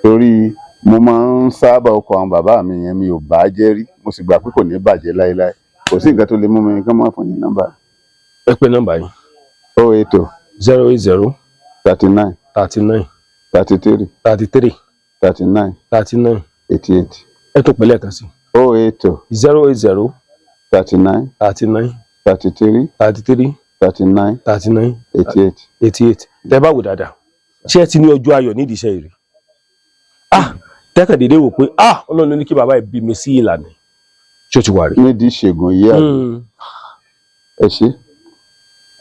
torí Mo máa ń sábà ọkọ̀ àwọn bàbá mi yẹn, mi ò bá jẹ́ rí, mo sì gbà pé kò ní bàjẹ́ láéláé. Kò sí nǹkan tó lè mú mi kán máa fún yín nọ́mbà. Ẹ pé nọ́mbà yìí. 080 080 39 39 33 33 39 39 88. Ẹ tó pè lẹ́ẹ̀kan sí. 080 080 39 39 33 33 39 39 88. 88. Tẹ bá wò dáadáa, ṣé ẹ ti ní ọjọ́ ayọ̀ nídìí iṣẹ́ yìí rí? Ah, tẹ́kàndéédé wò pé, ah, Ọlọ́run ló ní kí bàbá yìí bí mi sí ìlànà, ṣé o ti wà rí? Nídìí ìṣègùn yìí àbí? Ẹ ṣe,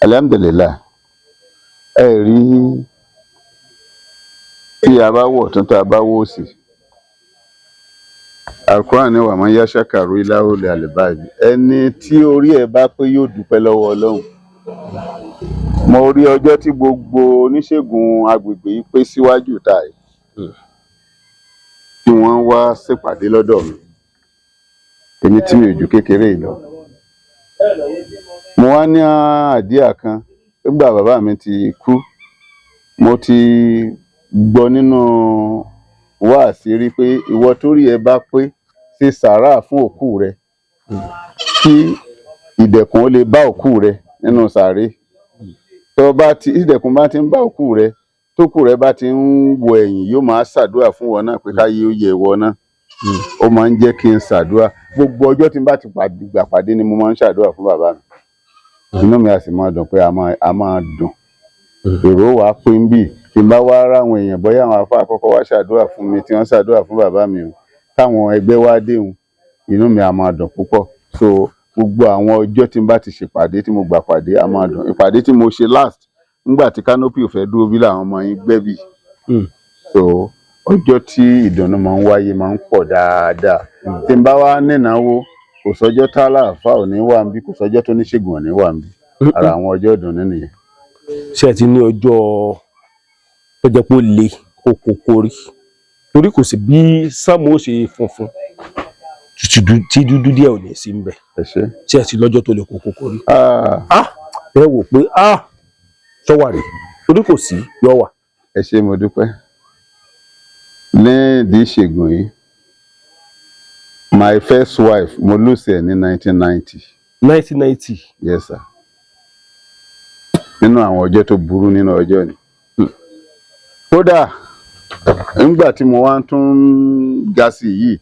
alhamdulillahi. Ẹ rí, tí a bá wọ̀ tún, tá a bá wò sí Alukuran ní wàá máa yá ṣàkàrò ìlàwọlẹ àlẹbáyé, ẹni tí orí ẹ̀ bá pé yóò dúpẹ́ lọ́wọ́ Ọlọ́run. Mo rí ọjọ́ tí gbogbo oníṣègùn agbègbè yìí pé síwájú ta yìí tí wọ́n wá ṣèpàdé lọ́dọ̀ mi, èmi tí mi ò ju kékeré yìí lọ. Mo wá ní àdíà kan nígbà bàbá mi ti kú. Mo ti gbọ́ nínú wáàsí rí pé ìwọ torí ẹ bá pé, ṣe sàárà fún òkú rẹ kí ìdẹ̀kùn ó lè bá òkú rẹ nínú sàárè. Tó bá ti ìdẹ̀kùn bá ti ń bá òkú rẹ, tókù rẹ bá ti ń wo ẹ̀yìn, yóò máa ṣàdúrà fún wọn náà pé káyé ó yẹ ìwọ náà. Ó máa ń jẹ́ kí n ṣàdúrà. Gbogbo ọjọ́ tí n bá ti gbà pàdé ni mo máa ń ṣàdúrà fún bàbá mi. Inú mi á sì máa dùn pé a máa dùn. Èrò wa pín bí tí n bá wá ráwọn èèyàn, bóyá àwọn afá àkọ́kọ́ wá ṣàdúrà fún mi, tí wọ́n ṣàdúrà fún bàbá mi o, táwọn ẹgbẹ́ wá déhùn, inú mi á máa dùn púpọ̀. So gbogbo àwọn ọjọ́ tí n bá ti ṣèpàdé, tí mo gbà pàdé, á máa dùn. Ìpàdé tí mo ṣe last, nígbà tí canopy ò fẹ́ dúró bí làwọn ọmọ yín gbẹ́ bì. So ọjọ́ tí ìdùnnú máa ń wáyé máa ń pọ̀ dáadáa. Tí n bá wá nínáwó, kò sọ́jọ́ tálàfà ò ní wà níbí, kò sọ́jọ́ tó níṣègùn ò ní wà níbí. Ara àwọn ọjọ́ ìdùnnú nìyẹn. Ṣé ẹ ti ní ọjọ́ tó jẹ́ pé ó le kókó rí? Torí kò sí bí sámú ó ṣe funfun tí dúdú díẹ̀ ò ní sí ń bẹ̀. Ẹ ṣé. Ṣé ẹ ti lọ́jọ́ tó le kókó rí? Ah, Ah, ẹ wò pé, ah, ṣọ́wà rè, torí kò sí yọ wà. Ẹ ṣé, mo dúpẹ́. Nídìí ìṣègùn yìí, my first wife, mo lose ẹ̀ ní 1990. 1990? Yes sir. Nínú àwọn ọjọ́ tó burú nínú ọjọ́ ni. Kódà nígbà tí mo wá tún ga sí yìí,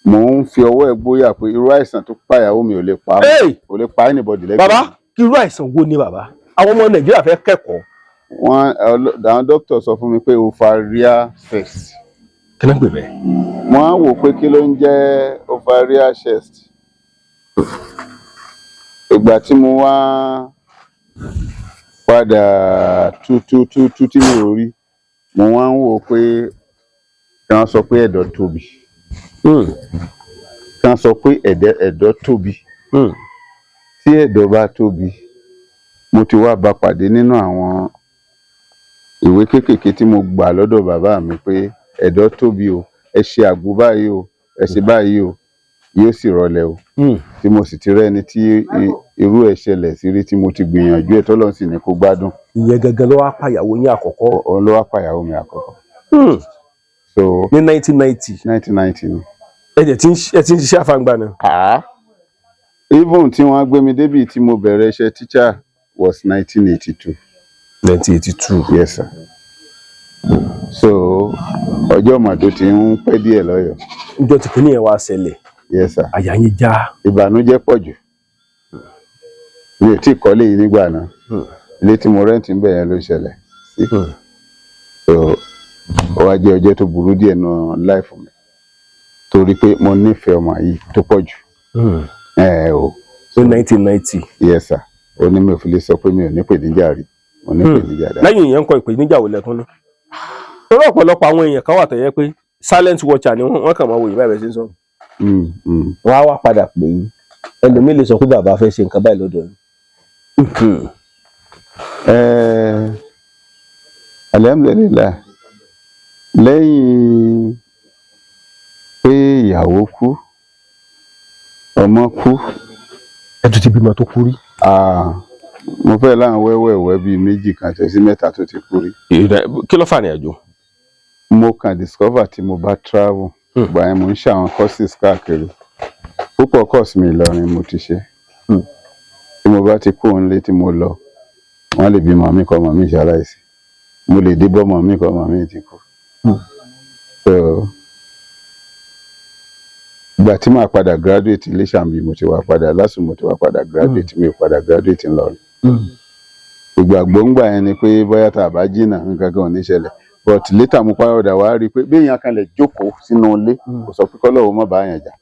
mò ń fi ọwọ́ ẹ̀ gbóyà pé irú àìsàn tó pàyàwó mi ò lè pa Hey! ò lè pa anybody lẹ́gbẹ̀ẹ́. Bàbá, irú àìsàn wo ni bàbá? Àwọn ọmọ Nàìjíríà fẹ́ kẹ́kọ̀ọ́. Wọ́n àwọn dókítà sọ fún mi pé ovarian cyst. Kí ló ń pè bẹ́ẹ̀? Wọ́n á wò pé kí ló ń jẹ́ ovarian cyst. Ìgbà tí mo wá padà tú tú tú tú tí mi ò rí, mo wá ń wò pé kí wọ́n sọ pé ẹ̀dọ̀ tóbi, kí wọ́n sọ pé ẹ̀dọ̀ tóbi. Tí ẹ̀dọ̀ bá tóbi, mo ti wá bá pàdé nínú àwọn ìwé kéékèèké tí mo gbà lọ́dọ̀ bàbá mi pé ẹ̀dọ̀ tóbi o, ẹ ṣe àgbo báyìí o, ẹ ṣe báyìí o, yóò sì rọlẹ̀ o. Tí mo sì ti rẹ́ni tí irú ẹ̀ ṣẹlẹ̀ sí rí, tí mo ti gbìyànjú ẹ̀, tọ́lọ́run sì ní kó gbádùn. Ìyẹn gangan ló wá pàyàwó yín àkọ́kọ́? Òun ló wá pàyàwó mi àkọ́kọ́. So Ní 1990? 1990 ni. Ẹ dẹ̀ ti ń ẹ ti ń ṣiṣẹ́ àfàǹgbà náà? Ah. Even tí wọ́n gbé mi débì tí mo bẹ̀rẹ̀ iṣẹ́ teacher was 1982. 1982? Yes sir. So ọjọ́ màdó ti ń pẹ́ díẹ̀ lọ́yọ̀ọ́. Níjọ́ tí kìnìún yẹn wá ṣẹlẹ̀? Yes sir. Àyà yín já? Ìbànújẹ́ pọ̀ jù. Mi ò tí ì kọ́lé yìí nígbà náà. Ilé tí mo rent ń bẹ̀ yẹn ló ṣẹlẹ̀ sí. So ó wá jẹ́ ọjọ́ tó burú díẹ̀ nù life mi, torí pé mo nífẹ̀ẹ́ ọmọ yìí tó pọ̀ jù. Ẹ o. Ní 1990? Yes sir. Ó ní mi ò fi lè sọ pé mi ò ní ìpèníjà rí. Mo ní ìpèníjà dáadáa. Lẹ́yìn ìyẹn ń kọ, ìpèníjà wò lẹ́tún ní? Torí ọ̀pọ̀lọpọ̀ àwọn èèyàn kan wà tó yẹ pé silent watcher ni wọ́n, wọ́n kàn máa wò yìí báyìí bẹ́ẹ̀ ṣe ń sọ̀rọ̀. Wọ́n á wá padà pè yín. Ẹlòmíì lè sọ pé bàbá fẹ́ ṣe nǹkan báyìí lọ́dọ̀ yín. Alhamdulillah, lẹ́yìn pé ìyàwó kú, ọmọ kú. Ẹ tún ti bímọ tó kú rí? Ah, mo fẹ́ láwọn wẹ́wẹ́wẹ́ bíi méjì kan tẹ̀ sí mẹ́ta tó ti kú rí. Kí ló fà ní àjò? Mo kàn discover tí mo bá travel. Ìgbà yẹn mo ń ṣe àwọn courses káàkiri. Púpọ̀ course mi, Ìlọrin mo ti ṣe. Tí mo bá ti kúrò nílé tí mo lọ, wọ́n lè bímọ mi kọ́ ọmọ mi ṣaláìsí, mo lè dé bọ́mọ mi kọ́ ọmọ mi ti kú. So ìgbà tí màá padà graduate, Iléṣà mi mo ti wá padà lásùn, mo ti wá padà graduate, mi ò padà graduate ńlọrin. Ìgbàgbọ́ ńgbà yẹn ni pé bóyá tá a bá jìnnà, nǹkan kan ò ní ṣẹlẹ̀, but later mo padà wá rí i pé bí èèyàn kan lè jókòó sínú ilé, kò sọ pé kọ́lọ́hun má bá yẹn jà,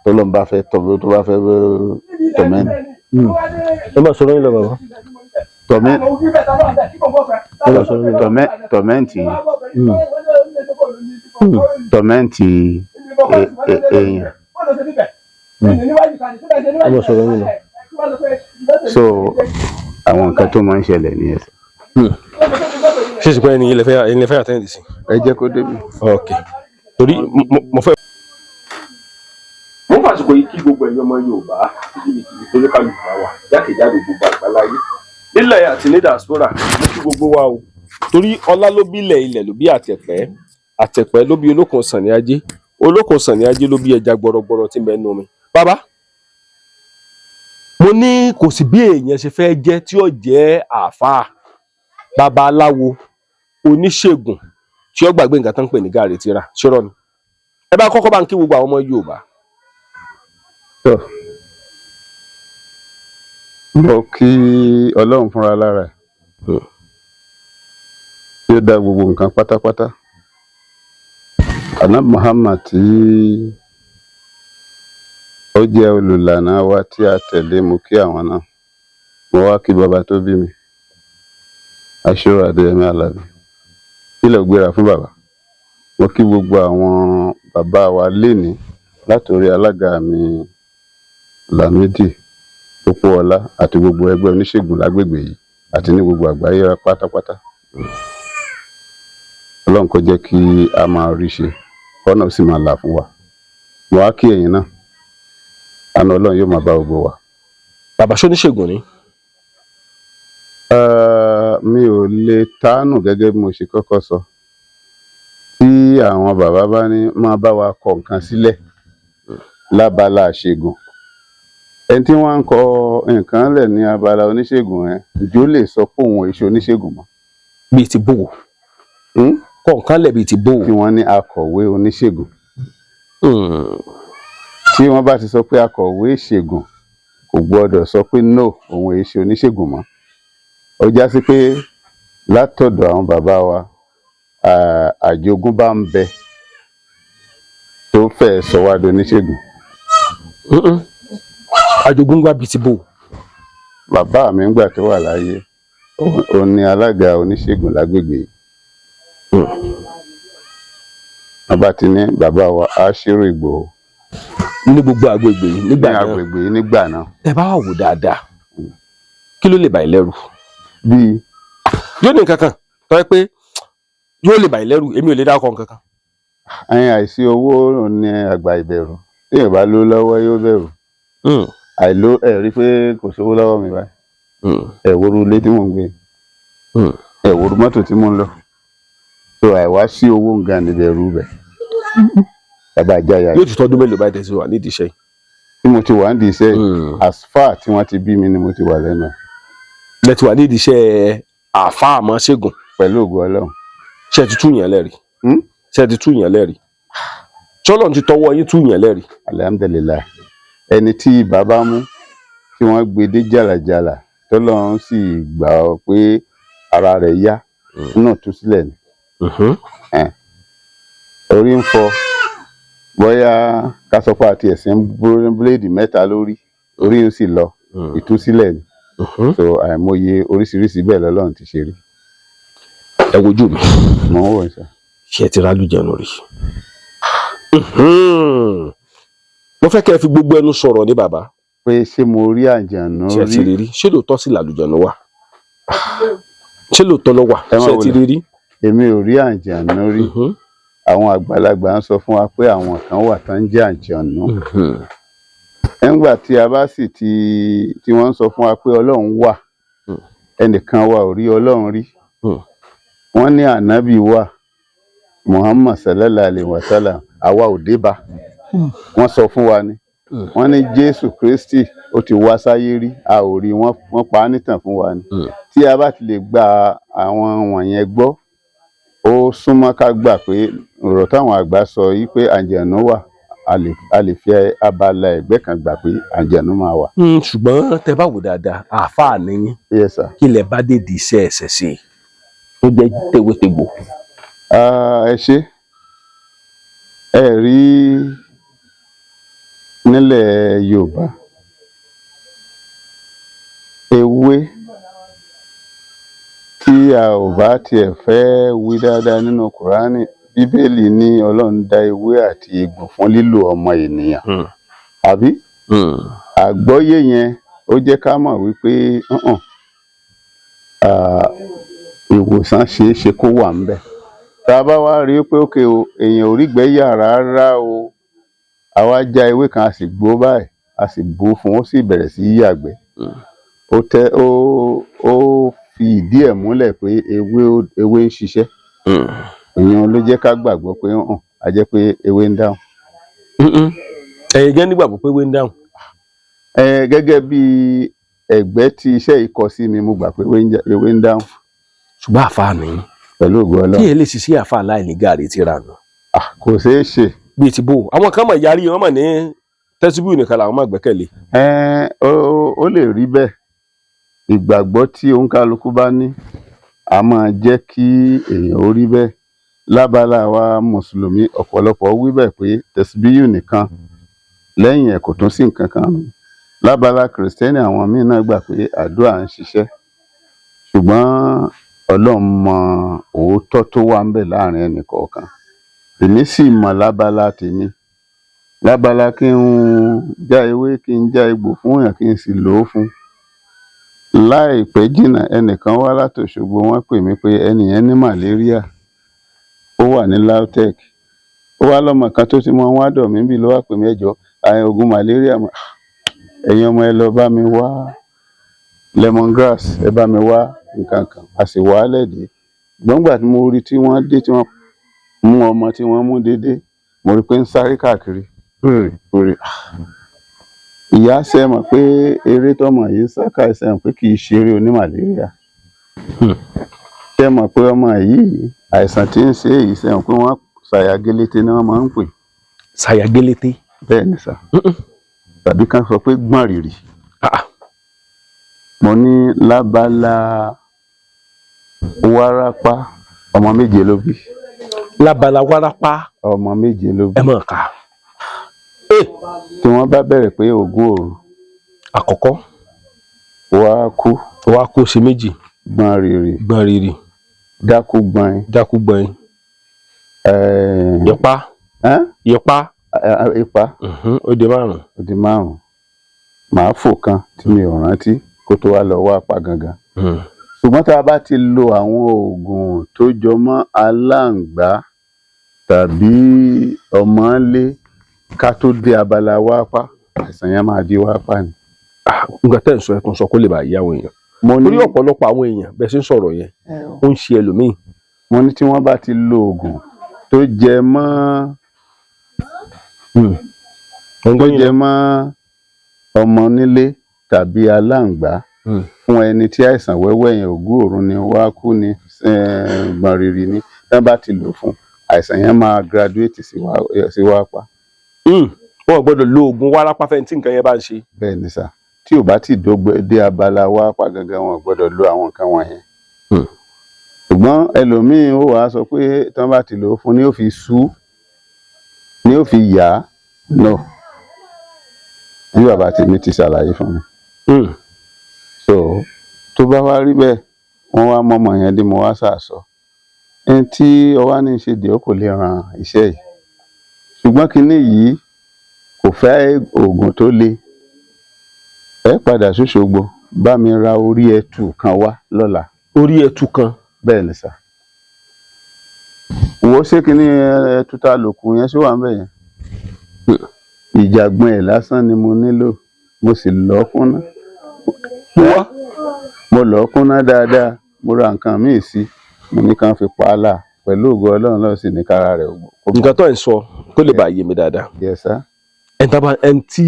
tọ́lọ́run bá fẹ́ tọ́, tó bá fẹ́ torment. Ẹ máa sọ̀rọ̀ yín lọ, bàbá. Torment. Ẹ máa sọ̀rọ̀ yín lọ. Torment, torment èèyàn. Ẹ máa sọ̀rọ̀ yín lọ. So àwọn nǹkan tó máa ń ṣẹlẹ̀ nìyẹn sir. Ṣé ìsìnkú ẹni ilẹ̀ fẹ́ attend sí? Ẹ jẹ́ kó débi. Ok, torí mo fẹ́. Mo ń fàsìkò yìí kí gbogbo ẹ̀yin ọmọ Yorùbá níbikíbi tó ní kálukú bá wà jákèjádò gbogbo àgbáláyé, nílẹ̀ àti ní diaspora. Mo kí gbogbo wa o, torí ọlá ló bí ilẹ̀, ilẹ̀ ló bí àtẹ̀pẹ́, àtẹ̀pẹ́ ló bí Olókun Sànní Ajé, Olókun Sànní Ajé ló bí ẹja gbọrọgbọrọ tí ń bẹ nínú omi. Bàbá, mo ní kò sí bí èèyàn ṣe fẹ́ jẹ́ tí ó jẹ́ àáfàá, babaláwo, oníṣègùn tí ó gbàgbé nǹkan tó ń pè ní gàrí tíra. Ṣọ́rọ́ ni ẹ bá kọ́kọ́ bá ń kí gbogbo àwọn ọmọ Yorùbá. Tó, mo kí Ọlọ́run fúnra lára ẹ̀ tí ó dá gbogbo nǹkan pátápátá, Ànábì Muhammad tí ó jẹ́ olùlànà wa tí a tẹ̀lé, mo kí àwọn náà. Mo wá kí bàbá tó bí mi, Aṣírò Adéyẹmí Àlàbí, kílẹ̀ gbéra fún bàbá. Mo kí gbogbo àwọn bàbá wa lénìí, látòrí alága mi Lámídì Pópóọlá àti gbogbo ẹgbẹ́ oníṣègùn lágbègbè yìí àti ní gbogbo àgbáyé pátápátá. Ọlọ́run kó jẹ́ kí a máa rí ṣe, kọ́nà ó sì máa là fún wa. Mo wá kí ẹ̀yin náà, àánú Ọlọ́run yóò máa bá gbogbo wa. Bàbá, ṣóníṣègùn ni? Mi ò lè tánù gẹ́gẹ́ bí mo ṣe kọ́kọ́ sọ. Tí àwọn bàbá bá ní máa bá wa kọ nǹkan sílẹ̀ lábala àṣegùn, ẹni tí wọ́n ń kọ nǹkan lẹ̀ ní abala oníṣègùn yẹn, ǹjẹ́ ó lè sọ pé òun ò ṣe oníṣègùn mọ́? Bíi ti bò? Hmm? Kọ̀ọ̀kan lẹ̀ bíi ti bò? Tí wọ́n ní akọ̀wé oníṣègùn, tí wọ́n bá ti sọ pé akọ̀wé ìṣègùn, kò gbọ́dọ̀ sọ pé no, òun ò ṣe oníṣègùn mọ́. Ó já sí pé látọ̀dọ̀ àwọn bàbá wa, àjogúnbá ń bẹ tó fẹ́ sọ wá di oníṣègùn. Àjogúnbá bíi ti bò? Bàbá mi ńgbà tó wà láyé, òun ni alága oníṣègùn lágbègbè yìí. Wọ́n bá ti ní bàbá wa Aṣírò Ìgbòho ní gbogbo àgbègbè yìí nígbà ní náà. Agbègbè yìí nígbà náà. Ẹ bá wà wò dáadáa, kí ló lè bà yín lẹ́rù? Bíi? Yóò ní nǹkan kan tó yẹ pé yóò lè bà yín lẹ́rù, èmi ò lè dákọ̀ nǹkan kan. Ẹyin, àìsí owó ní àgbà ìbẹ̀rù. Téèyàn bá lówó lọ́wọ́, yóò bẹ̀rù. Àìló ẹ rí i pé kò sówó lọ́wọ́ mi báyìí. Ẹ wo irú ilé tí mò ń gbé, ẹ wo irú mọ́tò tí mò ń lò. So àìwá sí owó nǹkan níbẹ̀rù bẹ̀ bàbá àjáyà. Yóò ti tọ́dún mélòó báyìí tẹ̀sí wà nídìí iṣẹ́ yìí? Tí mo ti wà nídìí iṣẹ́ yìí, as far tí wọ́n ti bí mi ni mo ti wà lẹ́nu ẹ̀. Lẹ ti wà nídìí iṣẹ́ àáfàá àmọ́ ṣègùn? Pẹ̀lú ògo Ọlọ́run. Ṣé ẹ ti tú yàn lẹ́rìí? Hmm? Ṣé ẹ ti tú yàn lẹ́rìí? Ṣọlọ́run ti tọwọ́ yín tú yàn lẹ́rìí? Alhamdulillahi, ẹni tí bàbá mú tí wọ́n gbé dé jàlàjàlà, tọ́lọ́run sì gbà ọ́ pé ara rẹ̀ yá náà, tú sílẹ̀ ni. Orí ń fọ́, bóyá ká sọ pé àti ẹ̀sìn búléèdì mẹ́ta lórí orí ń sì lọ, ìtúsílẹ̀ ni. So àìmọye oríṣiríṣi bẹ́ẹ̀ lọ́lọ́run ti ṣe rí. Ẹ wojú mi. Mò ń wò ó sọ. Ṣé ẹ ti rálùjẹ̀nu rí? Mo fẹ́ kẹ́ ẹ fi gbogbo ẹnu sọ̀rọ̀ ní, bàbá. Pé ṣé mo rí àjànú? Ṣé ẹ ti rí? rí rí? Ṣé lóòótọ́ sì làlùjẹ̀nu wà? Ṣé lóòótọ́ ló wà? Ẹ má Ṣé ẹ ti wulẹ̀. rí rí? Èmi ò rí àjànú rí. Àwọn àgbàlagbà ń sọ fún wa pé àwọn kan wà tán ń jẹ́ àjànú. Nígbà tí a bá sì ti tí wọ́n ń sọ fún wa pé Ọlọ́run wà, ẹnìkan wa ò rí Ọlọ́run rí. Wọ́n ní ànábì wà. Muhammad sallallahu alayhi wa sallam, àwa ò dé bá. Wọ́n sọ fún wa ni, wọ́n ní Jésù Kristi ó ti wá sáyé rí, a ò rí. Wọ́n pa á nítàn fún wa ni. Tí a bá ti lè gba àwọn wọ̀nyẹn gbọ́, ó súnmọ́ ká gbà pé ọ̀rọ̀ táwọn àgbà sọ yìí pé àǹjẹ̀nú wà, a lè fi abala ẹ̀gbẹ́ kan gbà pé àǹjẹ̀nú máa wà. Ṣùgbọ́n tẹ bá wò dáadáa, àáfàá nìyín. Yes sir. Kí lẹ bá dé di iṣẹ́ ẹ̀sẹ̀ sí i tó jẹ́ tewétegbò? Ah, ẹ ṣé. Ẹ rí, nílẹ̀ Yorùbá, ewé tí a ò bá tiẹ̀ fẹ́ wí dáadáa nínú Kùránì, Bíbélì ní Ọlọ́run dá ewé àti egbò fún lílò ọmọ ènìyàn, àbí? Àgbọ́yé yẹn, ó jẹ́ ká mọ̀ wípé hàn ìwòsàn ṣeé ṣe kó wà ńbẹ̀. Tá a bá wá rí i pé ókè o, èèyàn ò rígbẹ́ yà rárá o, àwa já ewé kan, a sì gbó báyìí, a sì bù ú fún un, ó sì bẹ̀rẹ̀ sí í yàgbẹ́, ó tẹ ó fi ìdí ẹ̀ múlẹ̀ pé ewé ń ṣiṣẹ́. Ìyẹn ló jẹ́ ká gbàgbọ́ pé hàn á jẹ́ pé ewé ń dáhùn. Ẹ̀yin gan nígbàgbọ́ pé ewé ń dáhùn? Ẹ gẹ́gẹ́ bí ẹ̀gbẹ́ tí iṣẹ́ yìí kọ sí mi, mo gbà pé ewé ń dáhùn. Ṣùgbọ́n àáfàá nìyí. Pẹ̀lú ògo Kí Ọlọ́run. ẹ lè ṣiṣẹ́ àáfàá láì ní gàrí tíra nù? Ah, kò ṣeé ṣe. Bíi ti bò, àwọn kan mọ̀ yarí, wọn mọ̀ ní tẹ́síbù nìkan làwọn máa gbẹ́kẹ̀lé. Ẹ ó lè rí bẹ́ẹ̀. Ìgbàgbọ́ tí òǹkálukú bá ní a máa jẹ́ kí èèyàn ó rí bẹ́ẹ̀. Lábala àwa mùsùlùmí, ọ̀pọ̀lọpọ̀ wí bẹ́ẹ̀ pé tẹ̀síbíyù nìkan, lẹ́yìn ẹ̀ kò tún sí nǹkan kan mọ́. Lábala kìrìsìtẹ́nì, àwọn míín náà gbà pé àdúrà ń ṣiṣẹ́, ṣùgbọ́n Ọlọ́run mọ òótọ́ tó wà ńbẹ̀ láàrin ẹnì kọ̀ọ̀kan. Èmi sì mọ̀ lábala tèmi, lábala kí n já ewé, kí n já egbò fún èèyàn, kí n sì lò ó fún láìpẹ́ jìnnà. Ẹnìkan wá láti Òṣogbo, wọ́n pè mí pé ẹnì yẹn ní malaria, ó wà ní LAUTECH. Ó wá lọ́mọ kan tó ti mọ wá dọ̀ mí bí ló wá pè mí, ẹjọ́ àyàn oògùn malaria mọ́. Ẹ̀yin ọmọ, ẹ lọ bá mi wá lemongrass, ẹ bá mi wá nǹkan kan. A sì wá lẹ́dí gbọ́ngbà tí mo rí tí wọ́n dé, tí wọ́n mú ọmọ tí wọ́n mú dédé, mo rí pé ń sáré káàkiri rè. Ìyá, ṣe mọ̀ pé eré tọmọ yìí ń sá káàkiri, ṣe mọ̀ pé kì í ṣeré oní malaria? Ṣe mọ̀ pé ọmọ yìí, àìsàn tí ń ṣe èyí, ṣe mọ̀ pé wọ́n ṣàyàgélété ni wọ́n máa ń pè? Ṣàyàgélété? Bẹ́ẹ̀ ni sà, tàbí kán sọ pé gbọ̀n rìrì. Mo ní lábala wárápá, ọmọ 7 ló bí. Lábala wárápá? Ọmọ 7 ló bí. Ẹ mọ̀ ká. Tí wọ́n bá bẹ̀rẹ̀ pé ogún òru, Àkọ́kọ́. Wá kú. Wá kó ṣe 2. Gbọ̀n rìrì. Gbọ̀n rìrì. Dákú gbọ̀n. Dákú gbọ̀n. Yọpá. Yọpá. Ipa. Ó di 5. Ó di 5. Màá fò kan tí mi ò rántí kó tó wá lọ wá pa gangan. Ṣùgbọ́n tá a bá ti lo àwọn oògùn tó jọ mọ́ aláǹgbá tàbí ọmọlé, ká tó dé abala wápá, àìsàn yẹn máa di wápá ni. Ah, nǹkan tẹ́ ń sọ, ẹ tún sọ kó lè bá yé àwọn èèyàn. Mo ní Torí ọ̀pọ̀lọpọ̀ àwọn èèyàn, bẹ́ẹ̀ ṣe ń sọ̀rọ̀ yẹn, ó ń ṣe ẹlòmíì. Mo ní tí wọ́n bá ti lo oògùn tó jẹ mọ́ ọmọ nílé tàbí aláǹgbá fún ẹni tí àìsàn wẹ́wẹ́ yẹn, ògún òrun ni, wá kú ni, gbọ̀n rìrì ni, tí wọ́n bá ti lò fún, àìsàn yẹn máa graduate sí wá pa. Wọn ò gbọ́dọ̀ lo oògùn wárápá fẹ́ni tí nǹkan yẹn bá ń ṣe. Bẹ́ẹ̀ ni sà, tí ò bá ti dé abala wá pa gangan, wọn ò gbọ́dọ̀ lo àwọn nǹkan wọ̀nyẹn. Ṣùgbọ́n ẹlòmíín ó wàá sọ pé tí wọ́n bá ti lò ó fún ni ó fi sú ni ó fi yá no, bí bàbá tèmi ti ṣàlàyé fún mi. So tó bá wá rí bẹ́ẹ̀, wọ́n wá mọ́mọ́ yẹn dé, mo wá sàsọ ẹni tí ọwá ní í ṣe dè ó kò lè ran iṣẹ́ yìí, ṣùgbọ́n kinní yìí kò fẹ́ oògùn tó le. Ẹ padà sóṣogbo, bá mi ra orí ẹtù kan wá lọ́la. Orí ẹtù kan? Bẹ́ẹ̀ ni sà. Wo, ṣé kinní ẹtù tá a lò kù yẹn ṣó wà ń bẹ̀ yẹn? Ìjàgbọ́n ẹ̀ lásán ni mo nílò. Mo sì lọ́ kúnná. Wá. Mo lọ́ kúnná dáadáa, mo ra nǹkan míì sí, mo ní kàn fi pa á là. Pẹ̀lú ògo Ọlọ́run náà sì ní kára rẹ̀ ó Nǹkan tó ń sọ kó lè bàa yé mi dáadáa. Yes sir. Ẹni tá bá ẹni tí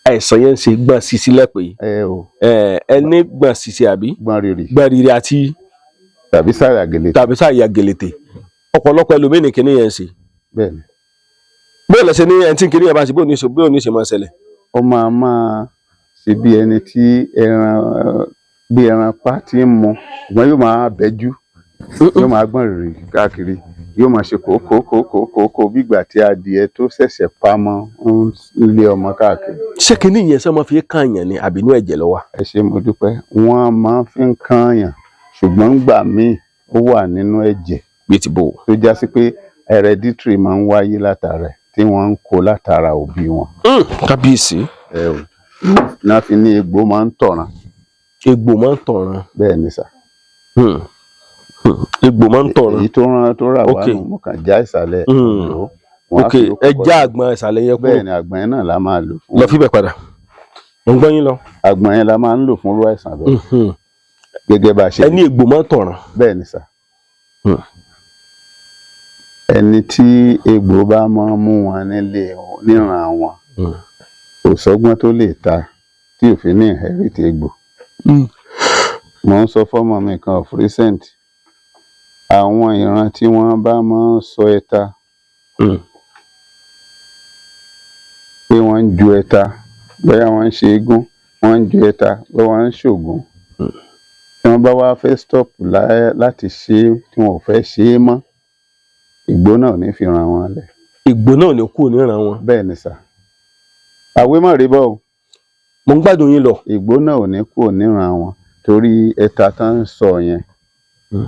àìsàn yẹn ń ṣe gbọ̀n sisi lẹ́pẹ́. Ẹ o. Ẹni gbọ̀n sisi àbí Gbọ́n rírì. Gbọ̀n rírì àti tàbí sára gèlè. Tàbí sáàyà gèlètè. Ọ̀pọ̀lọpọ̀ ẹlòmíì ní kinní yẹn ń ṣe. Bẹ́ẹ̀ ni. Bóyá lẹsẹ ní ẹni tí kinní yẹn bá ṣe, bóyá ní ṣe máa ṣẹlẹ̀? Ó máa máa ṣe bí ẹni tí ẹran, bí ẹran pa ti ń mu, ṣùgbọ́n yóò máa bẹ́jú, yóò máa gbọ̀n rìrì káàkiri, yóò máa ṣe kókókókókó bí ìgbà tí adìẹ tó ṣẹ̀ṣẹ̀ pamọ́ ń lé ọmọ káàkiri. Ṣé kinní yẹn sọ ma fi kànyàn ni àbí inú ẹ̀jẹ̀ ló wà? Ẹ ṣé, mo dúpẹ́. Wọ́n máa fi ń kànyàn, ṣùgbọ́n gbà míì ó wà nínú ẹ̀jẹ̀. Bí ti bò? Tó já sí pé hereditary máa ń wáyé látara ẹ̀, tí wọ́n ń kó látara òbí wọn. Kábíyèsí. Ẹ o, náà fi ní egbò máa ń tọ̀ràn. Egbò máa ń tọ̀ràn. Bẹ́ẹ̀ ni sà. Egbò máa ń tọ̀ràn. Èyí tó rán tó rà wá nù, mo kàn já ìsàlẹ̀ lò ó. Wọ́n á fi yòókù Ẹ kọ́ já àgbọn ìsàlẹ̀ yẹn kúrò. Bẹ́ẹ̀ ni, àgbọn yẹn náà la máa lò fún. Lọ fíbẹ̀ padà, mo ń gbọ́ yín lọ. Àgbọn yẹn la máa ń lò fún irú àìsàn bẹ́ẹ̀, gẹ́gẹ́ bá a ṣe. Ẹ ní egbò máa ń tọ̀ràn. Bẹ́ẹ̀ ni sà. Ẹni tí egbò bá máa ń mú wọn nílé níran wọn, kò sọ́gbọ́n tó lè ta tí ò fi ní inherit egbò. Mo ń sọ fọ́mọ mi kan of recent, àwọn ìran tí wọ́n bá máa ń sọ ẹta, pé wọ́n ń ju ẹta, bóyá wọ́n ń ṣe eégún, wọ́n ń ju ẹta, bóyá wọ́n ń ṣògùn, tí wọ́n bá wá fẹ́ stop láti ṣe é, tí wọn ò fẹ́ ṣe é mọ́, ìgbó náà ò ní fi ràn wọ́n lẹ̀. Egbò náà ní kúrò níran wọn. Bẹ́ẹ̀ ni sà, àwé mọ̀ rí bọ́ o. Mo ń gbádùn yín lọ. Ìgbó náà ò ní kúrò níran wọn, torí ẹta tán ń sọ yẹn,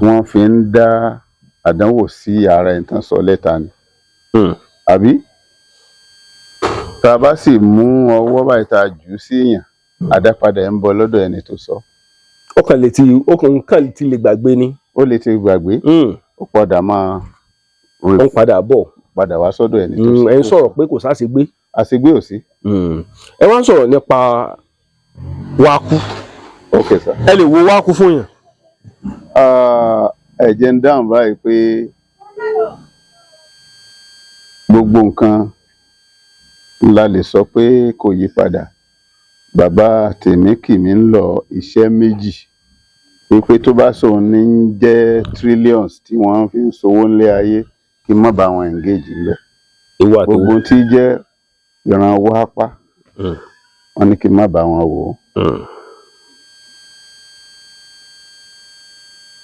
wọ́n fi ń dá àdánwò sí ara ẹni tán sọ lẹ́ta ni. Àbí tá a bá sì mú ọwọ́ báyìí tá a jù ú sí èèyàn, àdápadà ẹ̀ ń bọ̀ lọ́dọ̀ ẹni tó sọ. Ó kàn lè ti ó kàn kàn ti lè gbàgbé ni. Ó lè ti gbàgbé, ó padà máa Ó ń padà bọ̀. padà wá sọ́dọ̀ ẹni tó sọ. Ẹ ń sọ̀rọ̀ pé kò sáṣegbé. Àṣegbé ò sí. Ẹ wá ń sọ̀rọ̀ nípa wákú. Ok sir. Ẹ lè wo wákú fún yàn? Ah, ẹ jẹ́ ń dáhùn báyìí pé gbogbo nǹkan la lè sọ pé kò yí padà. Bàbá tèmi kì mí ń lọ iṣẹ́ méjì wípé tó bá sóun ní ń jẹ́ trillions tí wọ́n fi ń sowó ńlé ayé, kí n má bá wọn engage ńbẹ̀. Ewu àtòwò. Gbogbo tí jẹ́ ìran wápá, wọ́n ní kí n má bá wọn wò ó.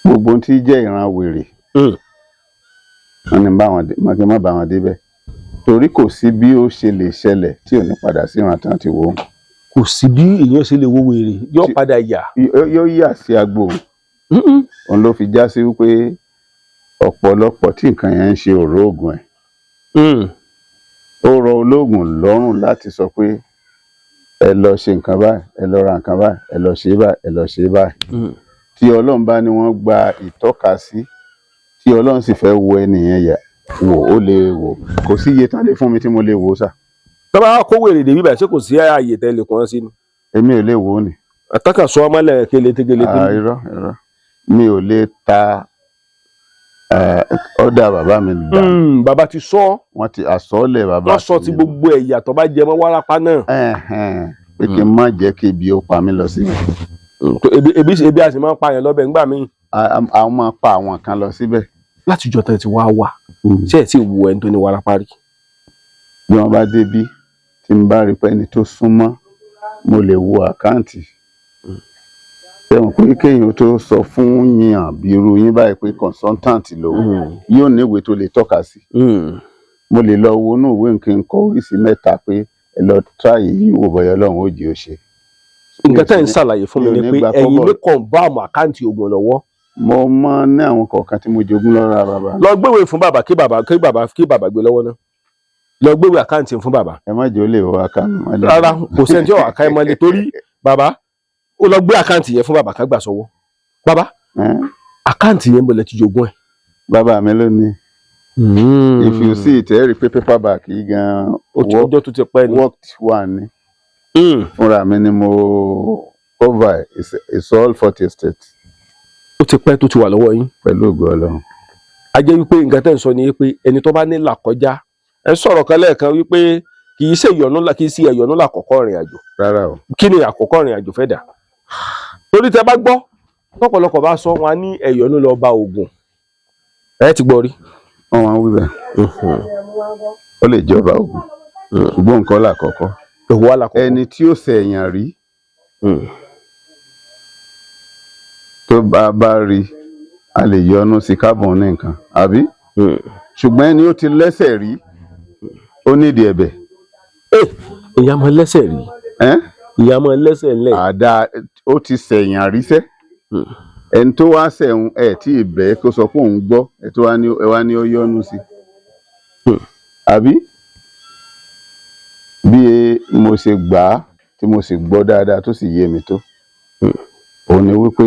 Gbogbo tí jẹ́ ìran wèrè, wọ́n ní kí n má bá wọn débẹ̀, torí kò sí bí ó ṣe lè ṣẹlẹ̀ tí ò ní padà sí ìran tán ti wò ó. Kò sí bí èèyàn ṣe lè wo wèrè, yóò padà yà. Yóò yà sí agbo. Òun ló fi já sí wípé ọ̀pọ̀lọpọ̀ tí nǹkan yẹn ń ṣe òró oògùn ẹ̀. Ó rọ olóògùn lọ́rùn láti sọ pé ẹ lọ ṣe nǹkan báyìí, ẹ lọ ra nǹkan báyìí, ẹ lọ ṣe báyìí, ẹ lọ ṣe báyìí. Tí Ọlọ́run bá ní wọ́n gba ìtọ́kasí, tí Ọlọ́run sì fẹ́ wo ẹnìyẹn yà wò, ó lè wò. Kò sí iye tán lè fún mi tí mo lè wò ó sà. Tó bá kó wèrè dé bíbẹ̀, ṣé kò sí ààyè tẹ́lẹ̀ kàn sí ni? Èmi ò lè wò ó ni. Àtàkà sọ ọmọlẹ̀ kélété kélété. Ah, irọ́ irọ́, mi ò lè ta ọ̀dà bàbá mi dà. Bàbá ti sọ. Wọ́n ti àsọọ́lẹ̀ bàbá Wọ́n sọ ti tèmi. gbogbo ẹ̀yà tó bá jẹ mọ́ wárápá náà. Ẹ̀hẹ̀n, pé kí n má jẹ́ kí ibi ó pa mí lọ síbẹ̀. Ebi a sì máa ń pààyàn lọ́bẹ̀ ńgbà míì. Àwọn máa pa àwọn kan lọ síbẹ̀. Látijọ́ tẹ́ ti wá wà, ṣé ẹ̀ tí ì wo ẹni tó ní wárápá rí? Bí wọ́n bá débí, tí n bá rí pé ẹni tó súnmọ́, mo lè wo account. Ṣé mọ̀ pé kéèyàn tó sọ fún yàn bí irú yín báyìí pé consultant lòun, yóò níwèé tó lè tọ́ka sí. Mo lè lọ wo inú ìwé nǹkan kọ oríṣi mẹ́ta pé ẹ lọ try yìí wò, bóyá Ọlọ́run ó jẹ́ ó ṣe. Nǹkan tẹ́ ń ṣàlàyé fún mi Mi ò ni ní pé gba ẹ̀yin kọ́bọ̀. ní confirm account oògùn lọ́wọ́. Mo mọ ní àwọn kọ̀ọ̀kan tí mo jogún lọ́rọ̀ bàbá. Lọ gbéwèé fún bàbá, kí bàbá gbé lọ́wọ́ náà. Lọ gbéwèé account fún bàbá. Ẹ má jẹ́ ó lè wọ aká mi mọ́lẹ̀. Rárá, kò sẹ́ni tí ò wà ká ẹ mọ́lẹ̀, torí bàbá ó lọ gbé account yẹn fún bàbá ká gbà sọ́wọ́. Bàbá, Ẹ́n? account yẹn bọ̀lẹ̀ ti jogún ẹ̀? Bàbá mi ló ní. If you see it, ẹ rí i pé paperback yìí gan Ó ti ọjọ́ tó ti pẹ́ ni. worked one ni. Fúnra mi ni mo cover ẹ̀. It's all 40 states. Ó ti pẹ́ tó ti wà lọ́wọ́ yín. Pẹ̀lú ògo Ọlọ́run. A jẹ́ wípé nǹkan tẹ́ ń sọ ni pé ẹni tó bá ní là kọjá, ẹ sọ̀rọ̀ kan lẹ́ẹ̀kan wípé kì í ṣe ìyọnu kì í ṣe ẹ̀yọ̀nú làkọ́kọ́ ìrìn àjò. Rárá o. Kí ni àkọ́kọ́ ìrìn àjò fẹ́ dà? Torí tẹ bá gbọ́ tọ́pọ̀lọpọ̀ bá sọ wọn á ní ẹ̀yọ̀nú lọ bá oògùn, ẹ ti gbọ́ rí. Wọ́n máa ń wí bẹ́ẹ̀, ó lè jọba ògùn, ṣùgbọ́n nǹkan làkọ́kọ́. Èwo wà lákọ̀ọ́kọ́? Ẹni tí ó ṣẹ̀yàn rí, tó bá rí, a lè yọnu sí kábọ̀n ní nǹkan, àbí? Ṣùgbọ́n ẹni ó ti lẹ́sẹ̀ rí, ó nídìí ẹ̀bẹ̀. Ìyá máa lẹ́sẹ̀ rí. Ẹ́n? Ìyá máa lẹ́sẹ̀ ńlẹ̀. Àdá ó ti ṣẹ̀yàn rí sẹ́. Ẹni tó wá ṣẹ̀hún ẹ̀ tí ì bẹ́ẹ̀ kó sọ pé òun gbọ́ ẹ, tó wá ní ẹ wá ní ó yọnu sí, àbí? Bí mo ṣe gbà á tí mo sì gbọ́ dáadáa tó sì yé mi tó, òun ni wípé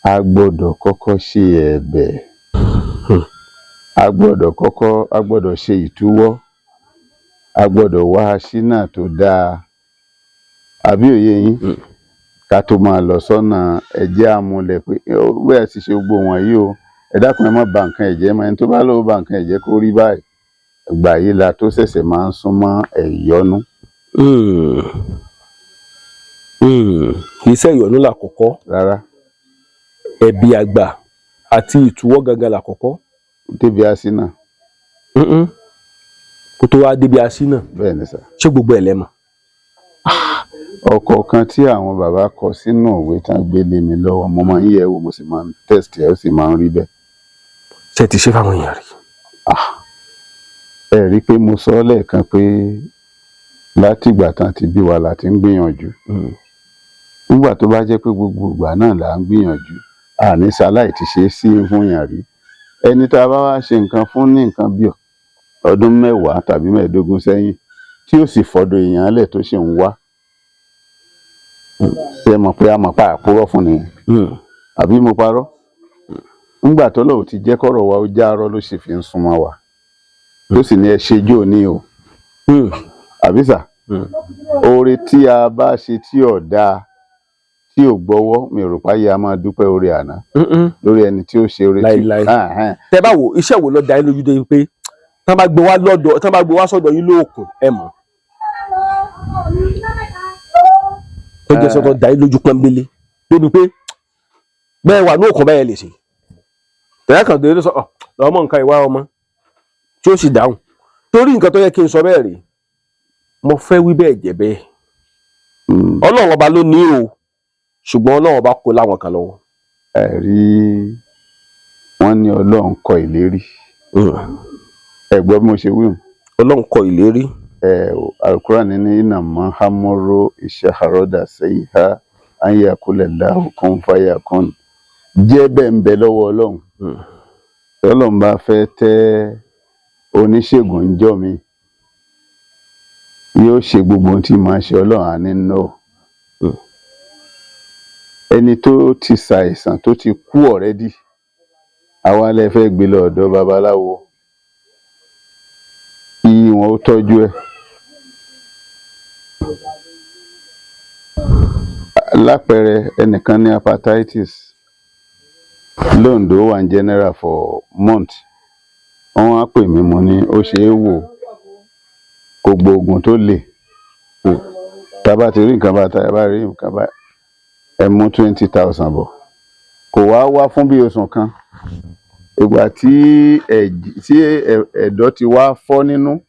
a gbọ́dọ̀ kọ́kọ́ ṣe ẹ̀bẹ̀, a gbọ́dọ̀ ṣe ìtúwọ́, a gbọ́dọ̀ wá aṣínà tó dáa, àbí òye yín? Ká tó máa lọ sọ́nà ẹ̀jẹ̀ àmúlẹ̀ pé ó bẹ́ẹ̀ ti ṣe gbogbo wọ̀nyí o, ẹ dákun, ẹ má ba nǹkan ẹ̀jẹ̀ mọ́. Ẹni tó bá lọ́wọ́ ba nǹkan ẹ̀jẹ̀ kó rí báyìí, ìgbà yìí la tó ṣẹ̀ṣẹ̀ máa ń súnmọ́ ẹ̀yọ́nú. Kì í ṣe ìyọ̀nú làkọ́kọ́. Rárá. Ẹ̀bi àgbà àti ìtúwọ́ gangan làkọ́kọ́. Débi aṣínà. Kó tó wá débi aṣínà. Bẹ́ẹ̀ ni sà. Ṣé gbogbo ẹ̀ lẹ́mọ̀? Ọ̀kọ̀ọ̀kan tí àwọn bàbá kọ sínú òwe tán gbé lé mi lọ́wọ́, mo máa ń yẹ̀ wò, mo sì máa ń test ẹ̀, ó sì máa ń rí bẹ́ẹ̀. Ṣe ti ṣe fáwọn èèyàn rí? Ẹ rí i pé mo sọ ọ́ lẹ́ẹ̀kan pé látìgbà tán ti bí wa la ti ń gbìyànjú. Nígbà tó bá jẹ́ pé gbogbo ìgbà náà là ń gbìyànjú, àní ṣaláì ti ṣe é sí fún yàn rí. Ẹni tá a bá wá ṣe nǹkan fún ní nǹkan bí ọdún 10 tàbí 15 sẹ́yìn, tí ó sì fọ̀dọ̀ èèyàn lẹ̀, tó sì ń wá, ṣe mọ̀ pé a mọ̀ pa àpúrọ̀ fún nìyẹn, àbí mo parọ́? Nígbà tó lọ́wọ́ ti jẹ́ kọ́rọ̀ wa ó járọ́, ló sì fi ń súnmọ́ wa, tó sì ní ẹ ṣe jó ní o, àbí sà? Oore tí a bá ṣe tí ò dáa, tí ò gbọ́wọ́, mi ò rò páyé a máa dúpẹ́ oore àná lórí ẹni tí ó ṣe oore tí Láíláí. Ahẹ́n. Tẹ bá wo iṣẹ́ wo ló dá yín lójú dé pé tán bá gbé wá sọ́dọ̀ yín lóòkùn, ẹ mọ̀, tó jẹ́ sọ́tọ̀ dá yín lójú pọ́nbélé débi pé bẹ́ẹ̀ wà ní òkun bẹ́ẹ̀ lè ṣe tẹ̀yà kan dé sọ ọ lọ́mọ nǹkan ìwá ọmọ tí ó sì dáhùn, torí nǹkan tó yẹ kí n sọ bẹ́ẹ̀ rèé, mo fẹ́ wí bẹ́ẹ̀ jẹ́ bẹ́ẹ̀. Ọlọ́run Ọba ló ní o, ṣùgbọ́n Ọlọ́run Ọba kó láwọn kan lọ́wọ́. Ẹ rí, wọ́n ní Ọlọ́run kọ ìlérí. Ẹ gbọ́ bí mo ṣe wí hùn? Ọlọ́run kọ ìlérí. Ẹ Alukurani ní iná mọ hamoro iṣẹ́ haroda sẹ́yìnká anyakulẹ̀ láhùkún fàyàkún jẹ́ bẹ́ẹ̀ ń bẹ lọ́wọ́ Ọlọ́run. Tọ́lọ́run bá fẹ́ tẹ́ oníṣègùn ń jọ́ mi, yóò ṣe gbogbo ohun tí màá ṣe. Ọlọ́run á ní no. Ẹni tó ti ṣàìsàn, tó ti kú already, àwa lẹ fẹ́ gbé lọ ọ̀dọ̀ babaláwo kí wọn ó tọ́jú ẹ̀. Lápẹẹrẹ, ẹnìkan ní hepatitis lóńdó, wà ní general for month. Wọ́n á pè mí, mo ní ó ṣe é wò, kò gbóògùn tó le. Tá a bá ti rí nǹkan bá, tá a bá rí nǹkan bá, ẹ mú 20,000 bọ̀. Kò wá wá fún bí oṣù kan. Ìgbà tí tí ẹ̀dọ̀ ti wá fọ́ nínú,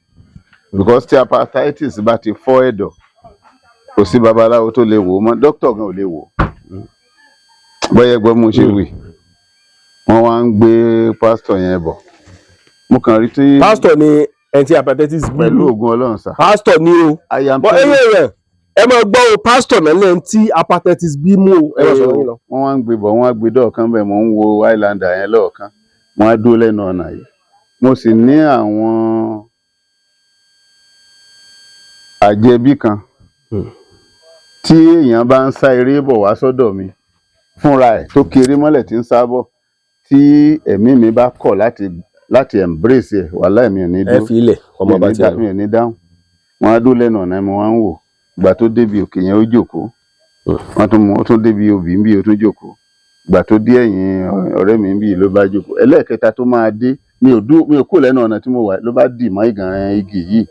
because tí hepatitis bá ti fọ́ ẹ̀dọ̀, kò sí babaláwo tó lè wò ó mọ́, dókítà gan ò lè wò ó. Bọ́yẹ̀ gbọ́ mo ṣe wí, wọ́n wá ń gbé pásítọ̀ yẹn bọ̀, mo kàn rí tí Pásítọ̀ ni ẹni tí hepatitis B? Pẹ̀lú ògùn Ọlọ́run sà. Pásítọ̀ ni o. I am Bọ́ telling ẹyẹ rẹ̀, ẹ máa gbọ́ o, pásítọ̀ náà lẹ́yìn tí hepatitis B mú o. Ẹ máa sọ̀rọ̀ yín lọ. Wọ́n wá ń gbé bọ̀, wọ́n á gbé dọ́ọ̀kan bẹ́ẹ̀, mò ń wo Highlander yẹn lọ́ọ̀kan, wọ́n á dúró lẹ́nu ọ̀nà yìí. Mo sì ní àwọn àjẹbí kan tí èèyàn bá ń sá eré bọ̀ wá sọ́dọ̀ mi fúnra ẹ̀, tó kéré mọ́lẹ̀ tí ń sá bọ̀, tí ẹ̀mí mi bá kọ̀ láti embrace ẹ̀, wàhálà, mi ò ní Ẹ dúró. fi ilẹ̀ ọmọ Mi ò bá ní tiẹ̀ lọ. mi ò ní dáhùn. Wọ́n á dúró lẹ́nu ọ̀nà, mo wá ń wò. Ìgbà tó débi òkè yẹn, ó jókòó. Wọ́n tún mú ó tún débi obì ń bí, ó tún jókòó. Ìgbà tó dé ẹ̀yìn ọ̀rẹ́ mi bí ló bá jókòó. Ẹlẹ́ẹ̀kẹta tó máa dé, mi ò dúró, mi ò kúrò lẹ́nu ọ̀nà tí mo wà, ló bá dì mọ́ ìgànràn igi yìí.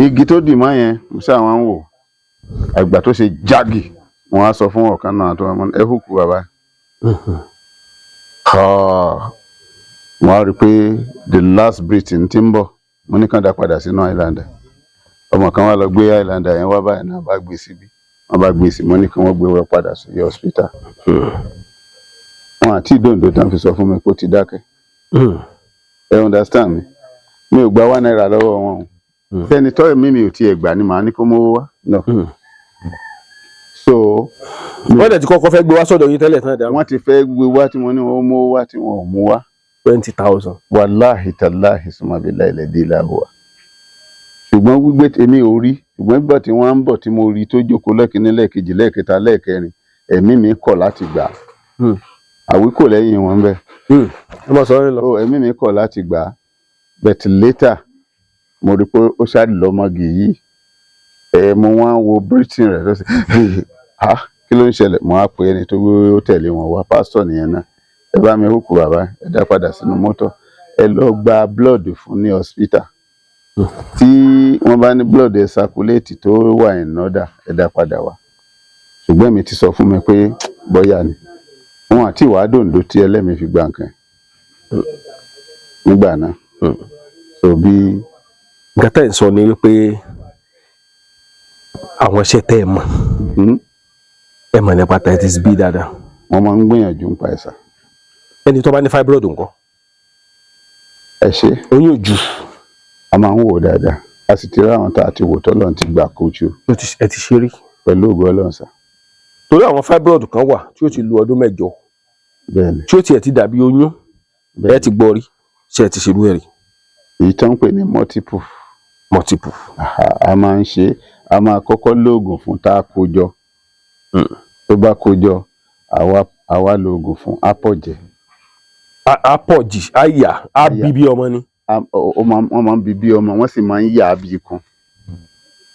Igi tó dì mọ́ yẹn, mo ṣáà wá ń wò. Àgbà tó ṣe jágì, mo wá sọ fún ọ̀kan náà tó wà, ẹ hùkù bàbá. Mo wá rí i pé the last breathing ti ń bọ̀. Mo ní kàn dá padà sínú Highlander. Ọmọ kan wá lọ gbé Highlander yẹn wá báyìí náà, bá gbé síbí, wọ́n bá gbé sí. Mo ní kí wọ́n gbé wọn padà sí hospital. Wọn àti ìdòǹdó tán fi sọ fún mi pé ó ti dákẹ́. Ẹ understand mi? Mi ò gba ₦1 lọ́wọ́ wọn o. Sẹ́ni tọ́ mi ò tiẹ̀ gbà ni màá ní kó mówó wá no. So Wọ́n dẹ̀ ti kọ́kọ́ fẹ́ gbé wá sọ́dọ̀ yín tẹ́lẹ̀ tán dá. Wọ́n ti fẹ́ gbé wá tí mo ní wọ́n mówó wá, tí wọn ò mú wá. 20,000. Wàláhì tàláhì sùmàbílà ilẹ̀ dé ìlàhùwà. Ṣùgbọ́n gbígbé èmi ò rí, ṣùgbọ́n gbígbà tí wọ́n ń bọ̀ tí mo rí tó jókòó lẹ́kìnní, lẹ́ẹ̀kejì, lẹ́ẹ̀kẹta, lẹ́ẹ̀kẹrin, ẹ̀mí mi kọ̀ láti gbà á. Àwí kò lẹ́yìn wọn bẹ́ẹ̀. Ẹ máa sọ̀rọ̀ yín lọ. Ó ẹ̀mí mi kọ̀ láti gbà á, but later mo rí pé ó ṣáà lọ́mọge yìí. Ẹ mo wá ń wo breathing rẹ̀ lọ́sẹ̀. Ah, kí ló ń ṣẹlẹ̀? Mo á pe ẹni tó ó tẹ̀lé wọn wá, pásítọ̀ nìyẹn náà. Ẹ bá mi hook bàbá, ẹ dá padà sínú mọ́tò, ẹ lọ gba blood fún ní hospital. Tí wọ́n bá ní blood ẹ circulate tó wà in order, ẹ dá padà wá. Ṣùgbọ́n èmi ti sọ fún mi pé bóyá ni wọn àti ìwà dòǹdó tí ẹlẹ́mìí fi gba nǹkan nígbà náà. So bí Nǹkan tẹ́ ẹ̀ ń sọ ni wípé àwọn iṣẹ́ tẹ́ ẹ mọ̀, ẹ mọ̀ nípa hepatitis B dáadáa. Wọ́n máa ń gbìyànjú nípa ẹ̀sà. Ẹni tó bá ní fibroid ńkọ́? Ẹ ṣe. Oyún ojú. A máa ń wò dáadáa, a sì ti rí àwọn tá a ti wò tọ́lọ́run ti gbà kójú. Ẹ ti ṣe rí? Pẹ̀lú ògo Ọlọ́run sà. Torí àwọn fibroid kan wà tí ó ti lu ọdún 8, Bẹ́ẹ̀ ni. tí ó tiẹ̀ ti dàbí oyún. Ẹ ti gbọ́ rí? Ṣé ẹ ti ṣerú ẹ̀ rí? Èyí tó ń pè ní multiple. Multiple. Aha, a máa ń ṣe é. A máa kọ́kọ́ lóògùn fún tá a kó jọ. Tó bá kó jọ, àwa lóògùn fún àpọ̀jẹ̀. Á pọ̀ jì, á yà á yà. Bí bí ọmọ ni. Wọ́n máa ń bí bí ọmọ, wọ́n sì máa ń yà á bí ikùn.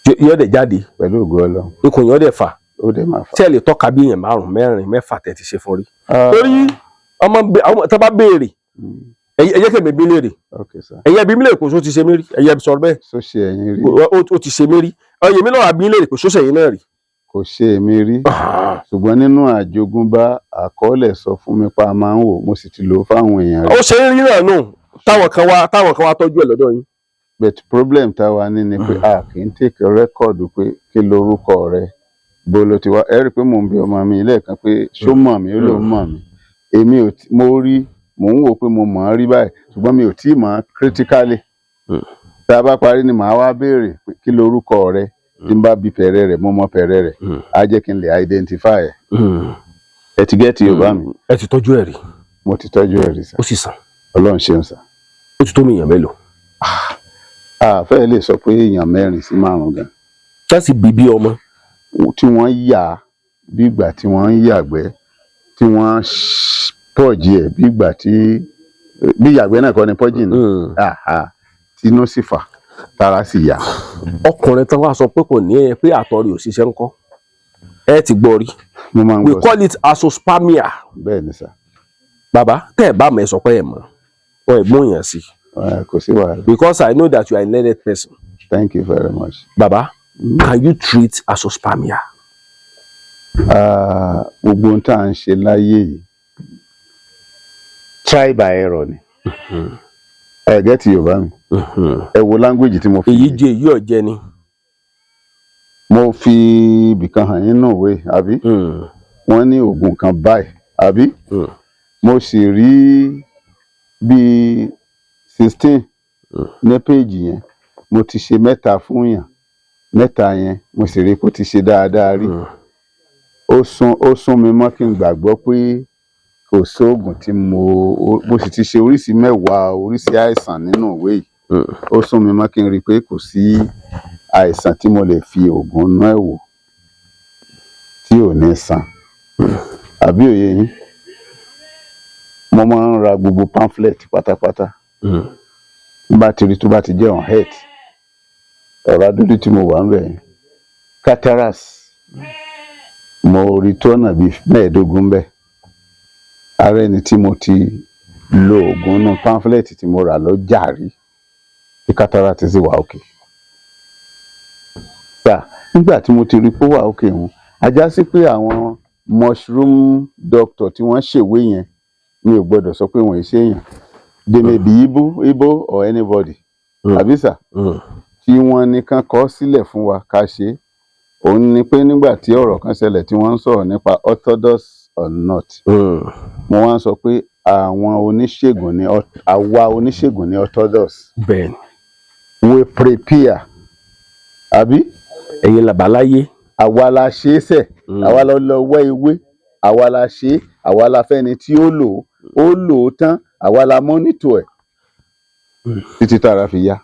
Yóò dẹ̀ jáde. Pẹ̀lú ògo Ọlọ́run. Ikùn yóò dẹ̀ fà. Ó dẹ̀ máa fà. Tí ẹ lè tọ́ka bí èèyàn márùn, mẹ́rin, mẹ́fà tẹ̀ ti ṣe fún rí? Ah, Torí ọmọ àwọn tó bá béèrè, ẹ jẹ́ kí èmi bí léèrè. Ok sir. Ẹ̀yẹ́ bí mi léèrè kò só ti ṣe mí rí, ẹ̀yẹ́ sọ̀rọ̀ bẹ́ẹ̀. Só ṣe ẹ̀yin rí? Ó ti ṣe mí rí. Ọyẹ mi náà àbí léèrè kò sóṣè yín náà rí. Kò ṣe èmi rí, ṣùgbọ́n nínú àjogúnbá, àkọọ́lẹ̀ sọ fún mi pa máa ń wò, mo sì ti lò ó fáwọn èèyàn rí. Ó ṣe ń rí náà nù táwọn kan wá tọ́jú ẹ̀ lọ́dọ̀ yín. But problem táwa ní ni pé a kì í take record pé kí lorúkọ rẹ, bó ló ti wá. Ẹ rí i pé mò ń bi ọmọ mi lẹ́ẹ̀kan pé ṣó mọ̀ mí, ó lóun mọ̀ mí. Èmi ò tí mo rí, mò ń wò pé mo mọ̀ ọ́n rí báyìí, ṣùgbọ́n mi ò tí ì mọ̀ ọ́n critically. Tá a bá parí ni màá wá béèrè pé kí lorúkọ rẹ. Tí n bá bi pẹ̀rẹ̀ rẹ̀, mo mọ̀ pẹ̀rẹ̀ rẹ̀, á jẹ́ kí n lè identify ẹ̀. Ẹ ti get Yorùbá mi? Ẹ ti tọ́jú ẹ̀ rí? Mo ti tọ́jú ẹ̀ rí sà. Ó sì sàn? Ọlọ́run ṣeun sà. Ó ti tó mi èèyàn mélòó? A fẹ́ lè sọ pé èèyàn mẹ́rin sí márùn-ún gan. Tẹ́sí bí bí ọmọ. Tí wọ́n yà bí ìgbà tí wọ́n ń yàgbẹ́, tí wọ́n purge ẹ̀ bí ìgbà tí bí yàgbẹ́ náà kọ́ ni purge ni. Aha, tinú sì fà, tara sì yà. Ọkùnrin tán wá sọ pé kò ní ẹ pé àtọ̀ rẹ̀ ò ṣiṣẹ́ ńkọ́? Ẹ ti gbọ́ rí? Mo máa ń We gbọ́. call it azoospermia. Bẹ́ẹ̀ ni sà. Bàbá, tẹ́ ẹ bá mọ̀, ẹ sọ pé ẹ mọ̀ ọ, ẹ gbóyàn sí. Kò sí wàhálà. Because I know that you are a learned person. Thank you very much. Bàbá, can you treat azoospermia? Ah, gbogbo ohun tá à ń ṣe láyé yìí, try by error ni. Ẹ get Yorùbá mi? Ẹ wo language tí mo fi. Èyí jẹ èyí ọ̀jẹ̀ ni. Mo fi ibìkan hàn yín náà wé, àbí? Wọ́n ní oògùn kan báyìí, àbí? Mo sì rí bíi 16 ní péèjì yẹn. Mo ti ṣe mẹ́ta fún yàn, mẹ́ta yẹn mo sì rí i kó ti ṣe dáadáa rí. Ó sún mi mọ́ kí n gbàgbọ́ pé kò sóògùn tí mo sì ti ṣe oríṣi 10 oríṣi àìsàn nínú ìwé yìí. Ó sún mi mọ́ kí n rí i pé kò sí àìsàn tí mo lè fi oògùn inú ẹ̀ wò tí ò ní san. Àbí òye yín? Mo máa ń ra gbogbo pamphlet pátápátá. Bí bá ti rí tó bá ti jẹ́ on health, ọ̀rá dúdú tí mo wà ń bẹ̀ yẹn, cataract, mo rí tó ọ̀nà bíi 15 bẹ́ẹ̀. Ara ẹni tí mo ti lo oògùn inú pamphlet tí mo rà lọ́jà rí, tí cataract sì wà òkè sà. Nígbà tí mo ti rí pé ó wà òkè òun, ajá sí pé àwọn mushroom doctor tí wọ́n ṣèwé yẹn, mi ò gbọ́dọ̀ sọ pé wọ́n ì ṣe èèyàn. They may be Igbo, Igbo or anybody, àbí sà? Tí wọ́n ní kán kọ sílẹ̀ fún wa ká ṣe é. Òun ni pé nígbà tí ọ̀rọ̀ kan ṣẹlẹ̀ tí wọ́n ń sọ̀rọ̀ nípa orthodox or not, mo wá ń sọ pé àwọn oníṣègùn ní àwa oníṣègùn ní orthodox. We prepare, àbí? Ẹ̀yin làbáláyé. Àwa la ṣe é sẹ̀. Àwa la lọ wẹ́ ewé, àwa la ṣe é, àwa la fẹ́ni tí ó lò ó, ó lò ó tán, àwa la monitor ẹ̀ títí tára fi yá.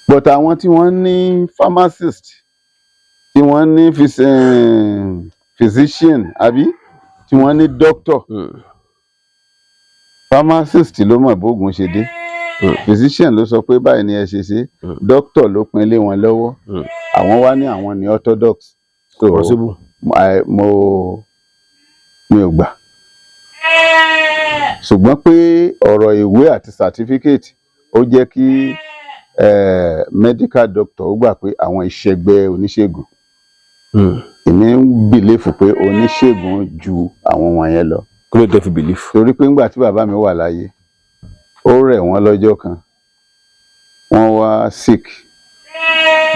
But àwọn tí wọ́n ní pharmacist, tí wọ́n ní physician, àbí tí wọ́n ní doctor, pharmacist ló mọ̀ bóògùn ṣe dé, physician ló sọ pé báyìí ni ẹ ṣe ṣe, doctor ló pin lé wọn lọ́wọ́. Àwọn wá ní àwọn ní orthodox. So Possible. Mo mi ò gbà, ṣùgbọ́n pé ọ̀rọ̀ ìwé àti certificate, ó jẹ́ kí medical doctor ó gbà pé àwọn ìṣègbè oníṣègùn. Èmi ń believe pé oníṣègùn ju àwọn wọ̀nyẹn lọ. Kí ló dé fi believe? Torí pé ńgbà tí bàbá mi wà láyé, ó rẹ̀ wọ́n lọ́jọ́ kan, wọ́n wá sick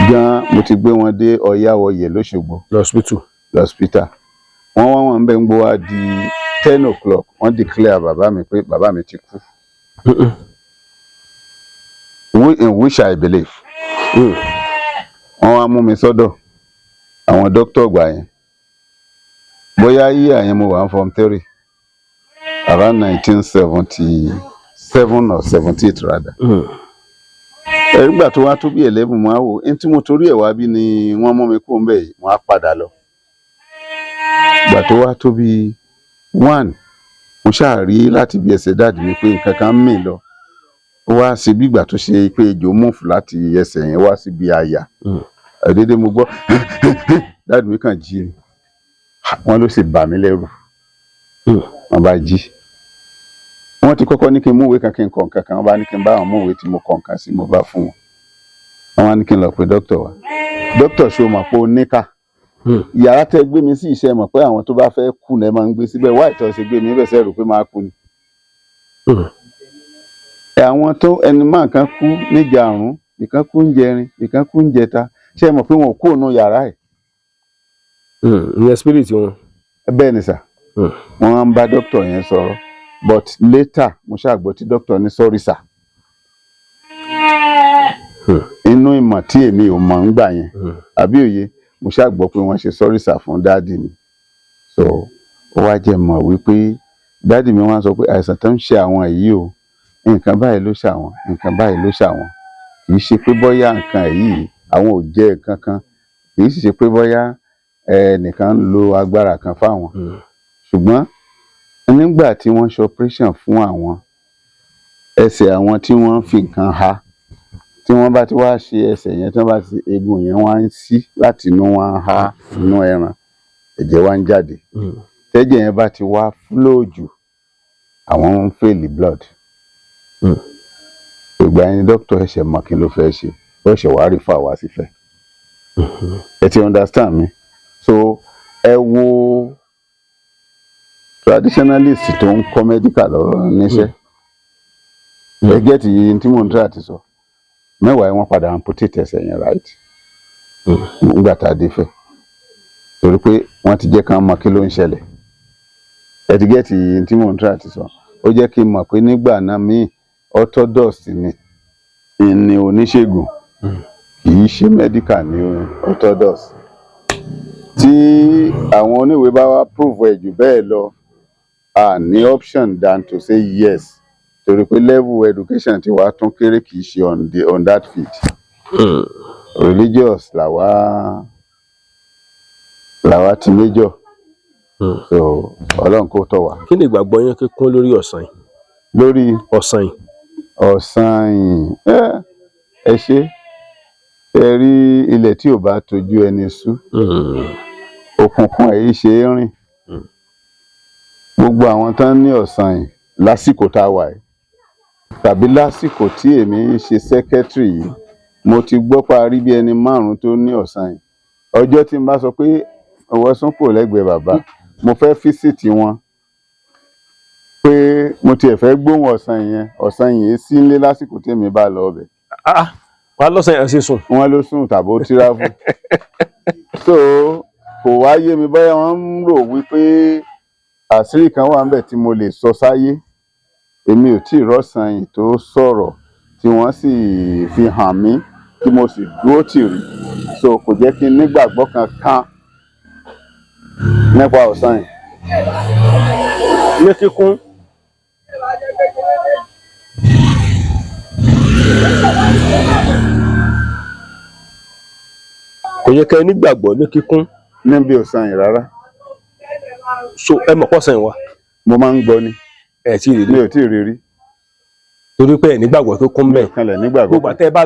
gan. Mo ti gbé wọn dé Ọ̀yáwọyè lọ́ṣogbo. Lọ́sibítù. Lọ́sípítà. Wọ́n wá wọn bẹ́ẹ̀ ń gbó wá di 10 o'clock, wọ́n declare bàbá mi pé bàbá mi ti kú, in which I believe. Wọ́n wá mú mi sọ́dọ̀ àwọn dókítà ọgbà yẹn. Bóyá yíyà yẹn, mo wà ní form three around 1977 or 78 rather. Nígbà tó wá tó bí 11, mo á wò ní tí mo torí ẹ̀ wá bí ni wọ́n mú mi kúrò ńbẹ̀ yìí, mo á padà lọ. Ìgbà tó wá tó bí 1, mo ṣáà rí láti bí ẹsẹ̀ daddy mi pé nǹkan kan ń mì lọ. Ó wá ṣe bí ìgbà tó ṣe pé ejò move láti ẹsẹ̀ yẹn wá síbi àyà. Àdédé mo gbọ́ daddy mi kàn jí ni, wọ́n ló sì bà mí lẹ́rù. Wọ́n bá jí, wọ́n ti kọ́kọ́ ní kí n mú ìwé kan, kí n kọ nǹkan kan. Wọ́n bá ní kí n bá àwọn mú ìwé tí mo kọ nǹkan sí, mo bá fún wọn. Wọ́n wá ní kí n lọ pe dókítà wa. Dókítà, ṣó mọ̀ pé o níkà? Yàrá tẹ́ gbé mi sí, iṣẹ́ mọ̀ pé àwọn tó bá fẹ́ kú ní ẹ máa ń gbé síbẹ̀. Wá ìtọ́ ṣe gbé mi bẹ̀ sẹ́rù pé máa kú ni. Ẹ àwọn tó ẹni máa kan kú níjàrún, ìkan kú ń jẹrin, ìkan kú ń jẹta, ṣé ẹ mọ̀ pé wọn ò kú òun yàrá ẹ̀? Ìyẹn spirit wọn. Bẹ́ẹ̀ ni sà. Wọ́n ń bá dókítà yẹn sọ̀rọ̀, but later mo ṣàgbọ́ tí dókítà ní sorry sir. Inú ìmọ̀ tí èmi ò mọ̀ ń gbà yẹn, àbí òye, mo ṣàgbọ́ pé wọ́n ṣe sorry sir fún daddy mi. So ó wá jẹ́ mọ̀ wípé daddy mi wọ́n sọ pé àìsàn tó ń ṣe àwọn yìí o, nǹkan báyìí ló ṣàwọn, nǹkan báyìí ló ṣàwọn. Kì í ṣe pé bóyá nǹkan yìí àwọn ò jẹ́ nǹkan kan, kì í sì ṣe pé bóyá ẹnìkan ń lo agbára kan fáwọn. Ṣùgbọ́n nígbà tí wọ́n ṣe operation fún àwọn, ẹsẹ̀ àwọn tí wọ́n fi nǹkan ha, tí wọ́n bá ti wá ṣe ẹsẹ̀ yẹn, tí wọ́n bá ti eegun yẹn wá ń ṣí láti inú, wọn há inú ẹran, ẹ̀jẹ̀ wá ń jáde. Tẹ́jẹ̀ yẹn bá ti wá flow jù, àwọn ń fail blood. Ìgbà yẹn ni dókítà ẹ̀ṣẹ̀ mọ̀ kí ló fẹ́ ṣe, ó ṣẹ̀ wá refer wá sífẹ̀. Ẹ ti understand mi? So ẹ wo traditionalist tó ń kọ́ medical lọ́rọ̀ níṣẹ́. Ẹ get yìí tí mò ń try àti sọ mẹ́wàá, wọ́n padà amputate ẹsẹ̀ yẹn, right? Nígbà tá a dé fẹ́, torí pé wọ́n ti jẹ́ ká mọ̀ kí ló ń ṣẹlẹ̀. Ẹ ti get yìí tí mò ń try àti sọ? Ó jẹ́ kí n mọ̀ pé nígbà náà míì, orthodox ni oníṣègùn, kì í ṣe medical ní orthodox. Tí àwọn oníwèé bá wá prove ẹ̀ jù bẹ́ẹ̀ lọ, a ní option than to say yes, torí pé level education ti wá tún kéré, kì í ṣe on that field. Religious làwa ti major. So Ọlọ́run kó tọ́ wa. Kí ni ìgbàgbọ́ yín kíkún lórí ọ̀sán yìí? Lórí ọ̀sán yìí. Ọ̀sán yìí, ẹ ṣe, ẹ rí ilẹ̀ tí ò bá tójú ẹni sú, òkùnkùn ẹ̀ yìí ṣe é rìn. Gbogbo àwọn tán ní ọ̀sán yìí lásìkò tá a wà yìí tàbí lásìkò tí èmi ń ṣe secretary yìí, mo ti gbọ́ parí bí ẹni márùn-ún tó ní ọ̀sán yìí. Ọjọ́ tí n bá sọ pé ọwọ́ sún kò lẹ́gbẹ̀ẹ́ bàbá, mo fẹ́ visit wọn, pé mo tiẹ̀ fẹ́ gbóhùn ọ̀sán yẹn, ọ̀sán yìí sí nílé lásìkò tí èmi bá lọ ọbẹ̀. Ah, wàá lọ́sàn yẹn ṣe sùn. Wọ́n ló sùn tàbí ó travel, so kò wá yé mi bóyá wọ́n ń rò wípé àṣírí kan wà ńbẹ̀ tí mo lè sọ sáyé. Èmi ò tíì rọ́sàn yìí tó sọ̀rọ̀ tí wọ́n sì fi hàn mí tí mo sì dúró tì rí, so kò jẹ́ kí n nígbàgbọ́ kankan nípa ọ̀sán yìí. Ní kíkún, kò yẹ kẹ́ ẹ nígbàgbọ́ ní kíkún. Níbi ọ̀sán yìí rárá. So ẹ mọ̀ pọ̀sán yìí wà? Mo máa ń gbọ́ ni. Ẹ tí ì rí? Mi ò tíì rí rí. Torí pé ẹ nígbàgbọ́ tó kún bẹ́ẹ̀. Kanlẹ̀ nígbàgbọ́. Gbogbo àtẹ bá